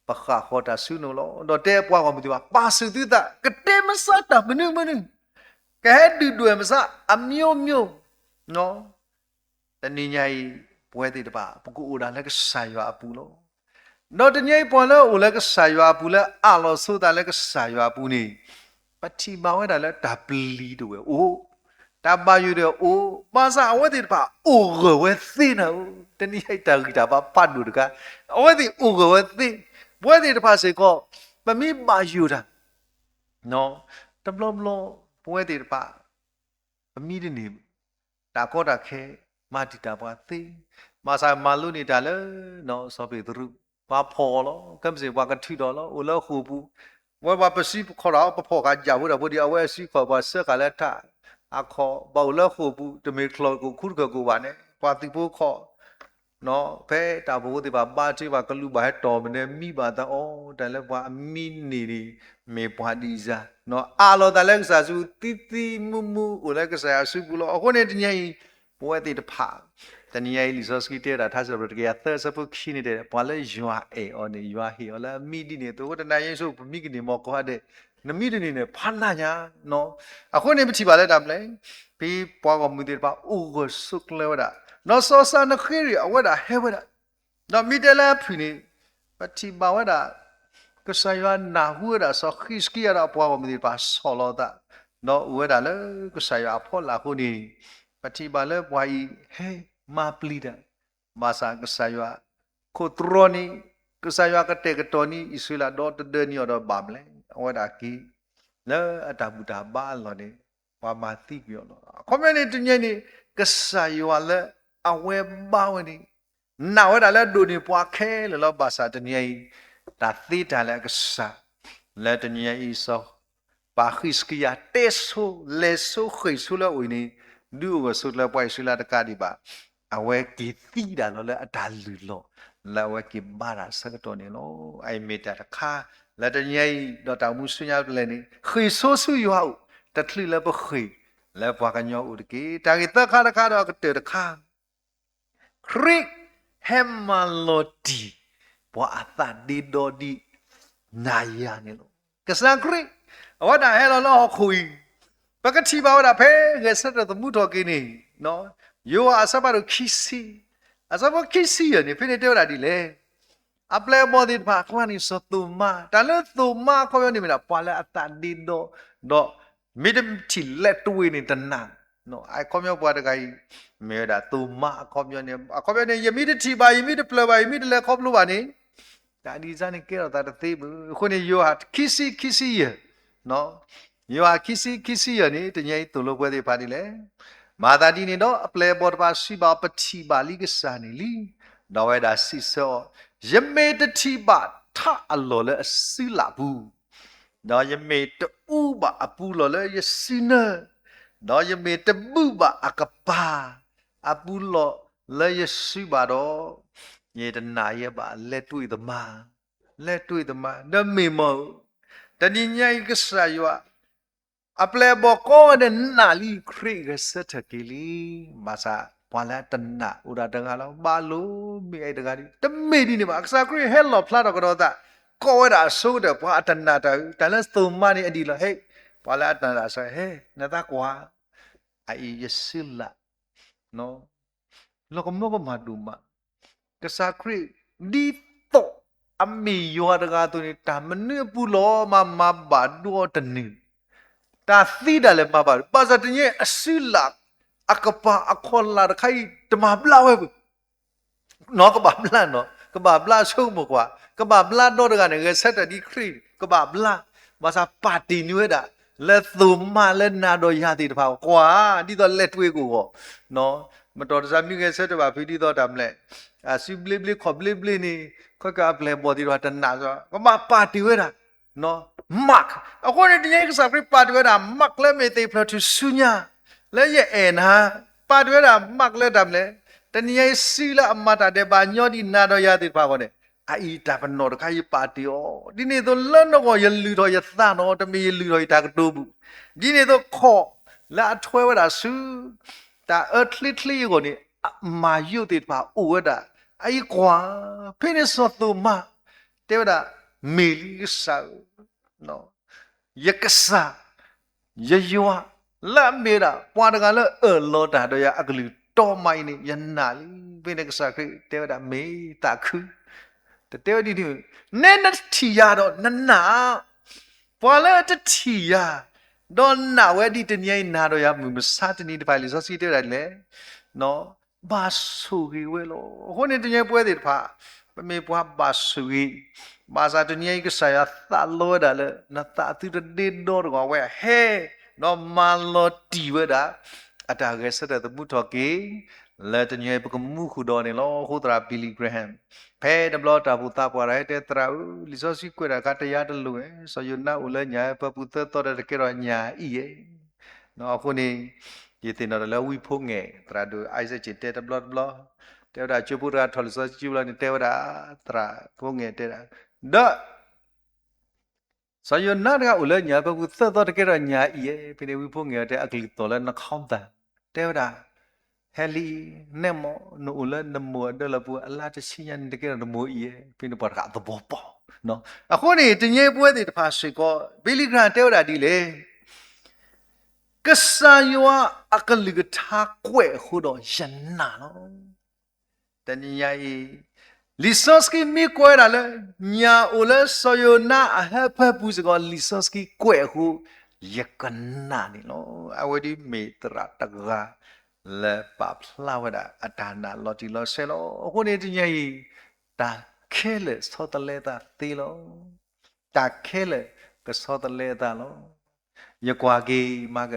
ပဃၣ်ဃီၤတၢ်ဆူနအိၣ်လီၤ. ဒီးတဲပှၤဂီၢ်မုၢ်သ့ၣ်တဖၣ် ပာ်ဆူၣ်သုသး, ကတဲမစးတၢ်မနုၤမနုၤ, ကဟဲဒုၣ်ဒွဲၣ်မစးအမျိုးမျိုး, တနံၤညါအံၤ ပဝဲသ့ၣ်တဖၣ် ပကအိၣ်ဒၣ်လၢကစၢ်ယွၤအပူၤလီၤ. ဒီးတနံၤအံၤ ပှၤလၢအအိၣ်လၢကစၢ်ယွၤအပူၤ လၢအၢၣ်လီၤဆိသးလၢကစၢ်ယွၤအပူၤန့ၣ် ပထံၣ်ဘၣ်ဝဲဒၣ်လၢတၢ်ပျံၤတဝဲအိၣ်, တၢ်ဘၣ်ယိၣ်တဝဲအိၣ်, ဘၣ်ဆၣ်အဝဲသ့ၣ်တဖၣ်အိၣ်ဂၢၢ်ဝဲသ့နၤဧၢ, တနံၤအံၤတၢ်ဂံၢ်တၢ်ဘါဖးဒိၣ်တခါ, အဝဲသ့ၣ်အိၣ်ဂၢၢ်ဝဲသ့, ပဝဲသ့ၣ်တဖၣ်စ့ၢ်ကီး ပမ့ၢ်ဘၣ်ယိၣ်တၢ် တဘျီဘျီ ပဝဲသ့ၣ်တဖၣ် ပမံတန့ၢ် တၢ်ကီတၢ်ခဲ မၤတံာ်တာ်ပှၤသ့, ဘၣ်ဆၣ်မၤလိန့ၢ်တၢ်လၢ စီၤပ့းတရူး ပှၤဖီၣ်အီၤလီၤ, ခဲမုၢ်ဆ့ၣ်ပှၤကထုးထီၣ်လီၤ, အိၣ်လၢဃိာ်ပူၤ, ဝဲပှၤပစံးပခီၣ်တၢ် ပဖီၣ်ဃာ်ယၣ်ဖိတၢ်ဖိဒံး အဝဲအစံးခီၣ် ပှၤစၢဃာ်လၢထး အခီၣ် ဘၣ်အိၣ်လၢဃိာ်ပူၤ တမ့ၢ်ချီၣ်ကိၣ်ခူတခၢၣ်ကိၣ်ဘၣ်န့ၣ် ပှၤသုးဖိခီၣ် ဖဲတၢ်အိၣ်ဖှိၣ်ဖိသ့ၣ်တဖၣ်ဘါထုကဖၣ် ကလူးဘၣ်ဟဲတီၢ်မနုၤ မံဘၣ်သးအီၤ တၢ်လၢပှၤအမံန့ၢ်န့ၣ် မ့ၢ်ပှၤဒ်အံၤစၢ် အးလီၤသးလၢကစၢ်စု သံသံမူမူ အိၣ်လၢကစၢ်ယွၤအစုပူၤလီၤ. အဃိန့ၣ်တနံၤအံၤ ပဝဲသ့ၣ်တဖၣ် တနံၤအံၤ လံာ်စီဆှံတဲဝဲဒၣ် ထါစံးပတြၢၤ တကယၤသၢ အဆၢဖိခံန့ၣ်တဲ ပှၤလၢယွၤအဲၣ်အီၤန့ၣ် ယွၤဟ့ၣ်အီၤလၢအမံဒ်န့ၣ်အသိး တနံၤအံၤဆိ ပမံကန့ၢ်မီၢ်ကိးဂၤဒဲး နမံတန့ၢ်န့ၣ် ဖးနးညါ အဃိန့ၣ် ပထံၣ်ဘၣ်လၢတၢ်မနုၤလဲၣ်, ဖဲပှၤဂီၢ်မုၢ်သ့ၣ်တဖၣ်အိၣ်ဂၢၢ်ဆိးကျၢၤဝဲဒၣ်, ဒီးစီၤစၤနဃ့ရံးအဝဲဒၣ်ဟဲဝဲဒၣ်, ဒီးမ့ၢ်တဲလၢအဖုၣ်န့ၣ် ပထံၣ်ဘၣ်ဝဲဒၣ် ကစၢ်ယွၤနၢ်ဟူဝဲဒၣ်စီၤဃံးစကံယၤဒီးအပှၤဂီၢ်မုၢ်သ့ၣ်တဖၣ်ဆီၣ်လီၤအသး, ဒီးအိၣ်ဝဲဒၣ်လၢကစၢ်ယွၤအဖီလာ်အဃိန့ၣ်, ပထံၣ်ဘၣ်လၢပှၤအံၤဟဲမၤပျံၤတၢ်, ဘၣ်ဆၣ်ကစၢ်ယွၤ ခိၣ်တြီန့ၣ်, ကစၢ်ယွၤကတဲာ်ကတီၤန့ၢ်အံၣ်စရ့လး ဒီးတဒၢနံၤအီၤဒီးဘၣ်မလဲၣ်, အဝဲဒၣ်က့ၤ လၢအတၢ်ဘူၣ်တၢ်ဘါအလီၢ်န့ၣ် ပှၤမၤသံကွံာ်အီၤလီၤ. အခီပညီန့ၣ် တနံၤအံၤန့ၣ် ကစၢ်ယွၤလၢအဝဲဘါဝဲန့ၣ် နာ်ဝဲဒၣ်လၢအဒိၣ်န့ၢ်ပှၤခဲလၢာ်လီၤ. ဘၣ်ဆၣ်တနံၤအံၤ တၢ်သ့တၢ်လၢအကစၢ် လၢတနံၤအံၤ စီၤပၤဃံးစကံယၤတဲဆိ လဲၤဆိဃ့ၢ်ဆိလၢအအိၣ်အံၤန့ၣ် ဒုးအိၣ်ဂၢၢ်ဆိးကျၢၤပှၤအံၣ်စရ့လးတကးဒံးဘၣ်, အဝဲက့ၤသံဒၣ်လီၤလၢအတၢ်လုၢ်လီၢ် လၢအဝဲက့ၤဘါတၢ်ဆၢကတီၢ်န့ၣ်လီၤ. အအံၤမ့ၢ်တၢ်တခါ လၢတနံၤအံၤ ဒီးတၢ်အိၣ်မူဆူညါပလဲၣ်န့ၣ် ဃ့ၢ်ဆိဆူယွၤအအိၣ် တချုးလၢပဃ့ၢ်လၢပှၤကညီအအိၣ်တက့ၢ်. တၢ်ဂ့ၢ်သၢခါတခါဒီးအကတၢၢ်တခါ ခရံာ်ဟဲမၤလီၤတံၢ် ပှၤအသးဒ့ဒီဒ်နၤယၤန့ၣ်လီၤ. ကစၢ်ခရံာ် အဝဲဒၣ်ဟဲလီၤလၢဟီၣ်ခိၣ်အံၤ, ပကထံၣ်ဘၣ်ဝဲဒၣ်ဖဲဂဲၤဆၢထၢၣ်သမူထီၣ်က့ၤန့ၣ်, ယိၤဟၣ်အဆၢဖးဒိၣ်ခံဆံ, အဆၢဖိခံဆံယဲၢ်န့ၣ် ဖဲန့ၣ်တဲဝဲဒၣ်ဒ်လဲၣ်. အပျဲၢ်အဘီၣ်သ့ၣ်တဖၣ်အကျါန့ၣ် စီၤသိၤမါ, တၢ်လၢသိၤမါအခီပညီန့ၣ်မ့ၢ်ဒၣ် ပှၤလၢအသးဒ့ဒီ, ဒီးမ့ၢ်တထံၣ်လဲၤတွံၢ်န့ၣ်တနာ်, အခီပညီပှၤတဂၤအံၤ မ့ၢ်ဝဲဒၣ်သိၤမါအခီပညီန့ၣ် အခီပညီန့ၣ် ယမ့ၢ်တထံၣ်ဘၣ် ယမ့ၢ်တပျၢ်ဘၣ် ယမ့ၢ်တလဲၤခီဖျိဘၣ်န့ၣ် တၢ်ဒ်စၢ်န့ၣ်ကဲထီၣ်သးတသ့ဘၣ်. အဃိန့ၣ် ယိၤဟၣ်ခံဆံခံဆံယဲၢ်, ယိၤဟၣ်ခံဆံခံဆံယဲၢ်န့ၣ် တနံၤအံၤသိၣ်လိပှၤသ့ၣ်တဖၣ်ဒ်လဲၣ်. မၤသးဒ်န့ၣ်ဒီး အပျဲၢ်အဘီၣ်တဖၣ်စံးဘၣ်အီၤ ပထံၣ်ဘၣ်လံကစၢ်န့ၣ်လံ. ဒီးအဝဲဒၣ်စံးဆၢအီၤ, ယမ့ၢ်တထံၣ်ဘၣ်ထးအလီၢ်လၢအစုလၢ်ပူၤ ဒီးယမ့ၢ်တအူဘၣ်အပူၤလီၢ်လၢယစုနၢ, ဒီးယမ့ၢ်တဘုၣ်ဘၣ်အကပၤ အပူၤလီၢ်လၢယစုဘၣ်ဒီး, ယတနာ်ယဲဘၣ်, လဲၤတွံၢ်သမါ, လဲၤတွံၢ်သမါ, ဒီးမ့ၢ်မၢ်ဧၢ, တနံၤညါအံၤကစၢ်ယွၤ အပျဲၢ်အဘီၣ်ကိးဂၤဒဲးနာ်လံ ခရံာ်ဂဲၤဆၢထၢၣ်က့ၤလံ. ဘၣ်ဆၣ်ပှၤလၢအတနာ်အိၣ်ဒၣ်တဂၤလီၤ. ဘၣ်လိာ်မ့ၢ်အဲၣ်တဂၤဒ် တမ့ၢ်ဒ်န့ၣ်ဘၣ်. ကစၢ်ခရံာ်ဟဲလီၣ်ဖျါထီၣ်ကဒီးသး ကိးဝဲဒၣ်အဆိကတၢၢ် ပှၤအတနာ်တၢ်ဧၢ, တၢ်လၢသိၤမါန့ၣ်အဒ်လီၤ. ဟဲ, ပှၤလၢအတနာ်တၢ်ဆိ ဟဲ, နသးကွၢ်, အအံၤယစုလၢ် လီၤကမၢကမၣ်ဒိၣ်မး, ကစၢ်ခရံာ် ဒ်သိးအမ့ၢ်ယွၤတဂၤအသိးန့ၣ် တၢ်မနုၤအပူၤလီၤမး မၤဘၣ်ဒိအီၤတန့ၢ်, တၢ်သံဒၣ်လဲာ်မၤဘၣ်, ဘၣ်ဆၣ်တနံၤအံၤအစုလၢ် အကပၤအခီၣ်လာ်တခါအံၤ တမၤဘျါဝဲဘၣ် နီၢ် ကဘၣ်ဘျါနီၢ်, ကဘၣ်ဘျါဆိကမိၣ်ကွၢ်, ကဘၣ်ဘျါဒီတဂၤန့ၣ် ဂဲၤဆၢထၢၣ်ဒ်ခရံာ် ကဘၣ်ဘျါ, ဘၣ်ဆၣ်ပာ်တ့ၢ်န့ၢ်ဝဲဒၣ် လၢသိၤမါလၢနၤဒီးယၤသ့ၣ်တဖၣ် ကွၢ် ဒ်သိးလဲၤတွံၢ်ကအိၣ်ဂီၢ်, မတီၢ်တစၢ်မ့ၢ်ဂဲၤဆၢထၢၣ်ဘၣ်ဖုးဒ်သိးတၢ်မနုၤလဲၣ်, အစုဘျ့ဘျ့ခီၣ်ဘျ့ဘျ့န့ၣ် ခဲကၢအပျဲၢ်အဘီၣ်သ့ၣ်တဖၣ်တနာ်စ့ၢ် ကဘၣ်ပာ်တ့ၢ်ဝဲဒၣ် Mark, အဃိန့ၣ် တနံၤအံၤကစၢ်ခရံာ်ပာ်တ့ၢ်ဝဲဒၣ် Mark လၢမ့ၢ်သ့ၣ်ဖျၢၣ်ထူၣ်ဆူညါ လၢယအဲၣ်နၤ, ပာ်တ့ၢ်ဝဲဒၣ် Mark လၢတၢ်မနုၤလဲၣ်, တနံၤအံၤစုလၢအမၤတၢ်ဒဲးဘးညီဒ်နၤဒီးယၤသ့ၣ်တဖၣ်အဂီၢ်န့ၣ်, အအံၤတၢ်ပနီၣ်တခါအံၤယပာ်တ့ၢ်အီၤ, ဒ်န့ၣ်အသိးလၢနဂီၢ်ယလုၢ်ထီၣ်ယသးနီၢ် တမ့ၢ်ယလုၢ်ထီၣ်ယတၢ်ကတိၤဘၣ်, ဒ်န့ၣ်အသိးခီၣ်လၢအထွဲဝဲဒၣ်ဆူ တၢ်အၢချ့ချ့အဂီၢ်န့ၣ် အမၤယိာ်သ့ၣ်တဖၣ်အိၣ်ဝဲဒၣ်, အအံၤကွၢ်, ဖဲန့ၣ်စီၤသိၤမါ တဲဝဲဒၣ်, မ့ၢ်လံကစၢ်ဧၢ ယကစၢ်, ယယွၤ, လၢအမ့ၢ်ဝဲဒၣ် ပှၤတဂၤလၢအအၢၣ်လီၤတၢ်ဒီးယၤအကလုၢ်တီမးအံၤန့ၣ် ယနာ်လံ. ဖဲန့ၣ်ကစၢ်ခရံာ်တဲဝဲဒၣ် မ့ၢ်သးခု, တတဲဝဲဒ်န့ၣ်, နဲနထံၣ်ယၤဒီးနနာ်, ပှၤလၢတထံၣ်ယၤ, ဒီးနာ်ဝဲဒ်တနံၤအံၤနၤဒီးယၤမုၢ်မဆါတနံၤတဖၣ် လံာ်စီဆှံတဲဝဲဒၣ်ဒ်လဲၣ် ဘၣ်ဆိၣ်ဂ့ၤဝဲလီၤ. အဃိန့ၣ် တနံၤအံၤပဝဲသ့ၣ်တဖၣ် ပမ့ၢ်ပှၤဘၣ်ဆိၣ်ဂ့ၤ, ဘၣ်ဆၣ်တနံၤအံၤကစၢ်ယွၤသးလီဝဲဒၣ်လၢ နသးသုတဒ့ဒီတဂီၢ် အဝဲဟဲ ဒီးမၤလီၤတံၢ်ဝဲဒၣ် အတၢ်ဂဲၤဆၢထၢၣ်သမူထီၣ်က့ၤ လၢတနံၤအံၤပကမူဃုာ်ဒီးန့ၣ်လီၤ. အဃိသရၣ် Billy Graham ဖဲတဘျီတၢ်အိၣ်ဖှိၣ်သးပှၢ်တၢ်ဟဲတဲသရၣ်ဧၢ, လံာ်စီဆှံကွဲးတၢ်အခါတယါတလိၤဧါ, စီၤယိၤနါအိၣ်လၢညၣ်အၢဖၢပူၤသၢသီ ဒီးတကဲထီၣ်ညၣ်အံၤဧါ. အဃိန့ၣ် ယသ့ၣ်နီၣ်ဒီးလၢဝံဖိငဲၢ် သရၣ်ဒိၣ် Isaac တဲတဘျီတဘျီ, တဲဝဲဒၣ်ကၠိဖိတဂၤထီၣ်လံာ်စီဆှံဘျီန့ၣ် တဲဝဲဒၣ် သရၣ်ဖိငဲၢ်တဲဒၣ်, ဒီး စီၤယိၤနါတဂၤအိၣ်လၢညၣ်အၢဖၢပူၤသၢသီ တကဲထီၣ်ညၣ်အံၤဧါ. ဖဲန့ၣ်ဝံဖိငဲၢ်တဲအကလုၢ်သီၣ်လၢ နခီသၣ် တဲဝဲဒၣ်, ဟဲလံ, နဲမ့ၢ်နအိၣ်လၢနမိၢ်အဒၢလီၢ်ပူၤ အလါတဆံညါန့ၣ် တကဲထီၣ်နမိၢ်အံၤဧါ. ဖဲန့ၣ်ပှၤတဂၤသဘီပီၢ်. အဃိန့ၣ် တနံၤအံၤပဝဲသ့ၣ်တဖၣ်စ့ၢ်ကီး Billy Graham တဲဝဲဒၣ်ဒ်လဲၣ်, ကစၢ်ယွၤအကလုၢ်ကထါကွဲးအဃိဒီးယနာ်လီၤ. တနံၤညါအံၤ လံာ်စီဆှံမ့ၢ်ကွဲးဒၣ်လၢ ညၣ်အိၣ်လၢစီၤယိၤနါအဟၢဖၢပူၤစ့ၢ်ကီး လံာ်စီဆှံကွဲးအဃိ ယကနာ်န့ၣ်လီၤ. အဝဲဒ်မ့ၢ်သရၣ်တဂၤ လၢပာ်ဖျါဝဲဒၣ်အတၢ်နာ်လီၤတံၢ်လီၤဆဲးလီၤ. အဃိန့ၣ်တနံၤညါအံၤ တၢ်ခဲလၢာ်ဆီတလဲအသးသ့လီၤ. တၢ်ခဲလၢာ်ကဆီတလဲအသးလီၤ. ယကွၢ်က့ၤမၤက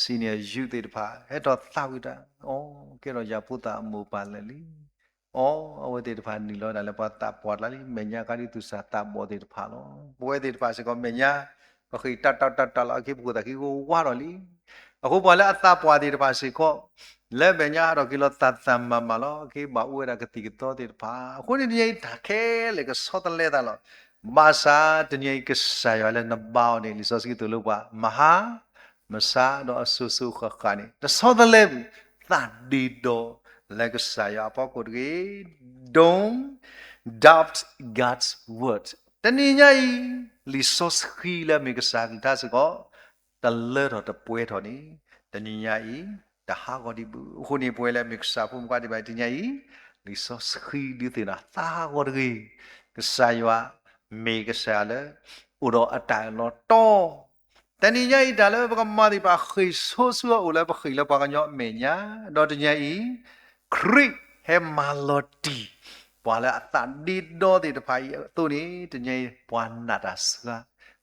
senior youth သ့ၣ်တဖၣ် ဟဲထီၣ်သးဝံၣ်တၢ်, အိ, ကဲထီၣ်ယၤဖိသၣ်အမိၢ်ပၢ်လၢာ်လံ. အိ, အဝဲသ့ၣ်တဖၣ်နုာ်လီၤဒၣ်လၢပှၤသးပှၢ်တၢ်လံ, မဲာ်ညါခါဒ်သူၣ်စၢ်သးဘီၣ်သ့ၣ်တဖၣ်လီၤ. ပဝဲသ့ၣ်တဖၣ်စ့ၢ်ကီး မဲာ်ညါ ပဃ့ၢ်တၢ်တၢ်တၢ်တၢ်လီၤ အက့ၤပခိၣ်သးက့ၤဝါထီၣ်လံ. အဃိပှၤလၢအသးပှၢ်သ့ၣ်တဖၣ်စ့ၢ်ကီး လၢမဲာ်ညါဟးထီၣ်က့ၤလီၤသးသးမၤမၤလီၤ က့ၤဘၣ်အိၣ်ဝဲဒၣ်ကသံၣ်ကသီသ့ၣ်တဖၣ်. အဃိန့ၣ်တနံၤအံၤတၢ်ခဲလၢာ်ကဆီတလဲသးလီၤ. ဘၣ်ဆၣ်တနံၤအံၤကစၢ်ယွၤလၢနဘါအီၤန့ၣ် လံာ်စီဆှံသိၣ်လိပှၤ မဟါ မဆါ ဒီးအစိၤစိၤဃၣ်ဃၣ်န့ၣ် တဆီတလဲပူၤ သးဒ့ဒီလၢကစၢ်ယွၤအဖီခိၣ်တဂ့ၤ. Don't doubt God's word. တနံၤညါအံၤ လံာ်စီဆှံလၢအမ့ၢ်ကစၢ်ကလုၢ်ကထါစ့ၢ်ကီး တလၢထီၣ်တပှဲၤထီၣ်န့ၣ် တနံၤညါအံၤ တဟးဂီၤဒံးဘၣ်. အဃိန့ၣ် ပဝဲလၢအမ့ၢ်ကစၢ်ဖိမုၣ်ခွါသ့ၣ်တဖၣ် တနံၤညါအံၤ လံာ်စီဆှံဒုးသ့ၣ်နီၣ်သးဟးဂီၤတဂ့ၤ. ကစၢ်ယွၤ မ့ၢ်ကစၢ်ယွၤလၢ အိၣ်ဒီးအတၢ်အၢၣ်လီၤတီ တနံၤညါအံၤ တၢ်လၢပကမၤသ့ၣ်တဖၣ် ဃ့ၢ်ဆိဆူအအိၣ်လၢပဃ့ၢ်လၢပှၤကညီအမဲာ်ညါ, ဒီးတနံၤညါအံၤ ခရံာ်ဟဲမၤလီၤတံၢ် ပှၤလၢအသးဒ့ဒီသ့ၣ်တဖၣ်အံၤအသိးန့ၣ် တနံၤညါအံၤ ပှၤနာ်တၢ်စှၤ,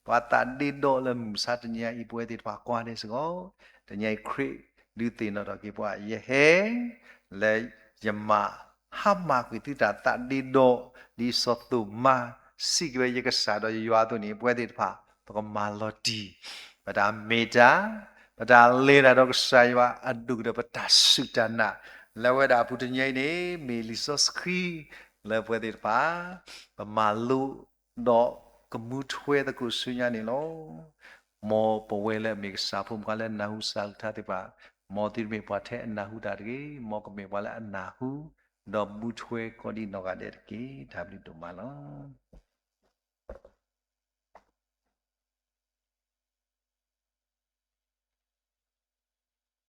ပှၤသးဒ့ဒီလၢမုၢ်မဆါတနံၤညါအံၤ ပဝဲသ့ၣ်တဖၣ်ကွၢ်န့ၣ်စ့ၢ်ကီး, တနံၤညါအံၤခရံာ်ဒုးသ့ၣ်နီၣ်ထီၣ်က့ၤပှၤ ယဟဲ လၢယမၤ ဟါမၢ်ကွံာ်သုတၢ်သးဒ့ဒီ, ဒ်စီၤသိၤမါ စံးက့ၤဝဲယကစၢ်ဒီးယယွၤအသိးန့ၣ် ပဝဲသ့ၣ်တဖၣ် ပကမၤလီၤတံၢ် ပတၢ်မ့ၢ်တၢ်, ပတၢ်လဲၤတၢ်ဒီးကစၢ်ယွၤအဒိၣ်ကတၢၢ် ပတၢ်စူၢ်တၢ်နာ် လၢဝဲဒၣ်အပူၤတနံၤအံၤန့ၣ် မ့ၢ်လံာ်စီဆှံ လၢပဝဲသ့ၣ်တဖၣ် ပမၤလိ ဒီးကမူထွဲသကိးဆူညါန့ၣ်လီၤ. မ်ပဝဲလၢအမ့ၢ်ကစၢ်ဖိမုၣ်ခွါလၢအနၢ်ဟူကစၢ်ကလုၢ်ကထါသ့ၣ်တဖၣ်, မ်သုတမ့ၢ်ပှၤထဲအနၢ်ဟူတၢ်တဂ့ၤ, မ်ကမ့ၢ်ပှၤလၢအနၢ်ဟူ ဒီးမူထွဲကိးဒံးနီၢ်ဂၤဒဲးတက့ၢ်. တၢ်ဘျုးဒိၣ်မးလီၤ.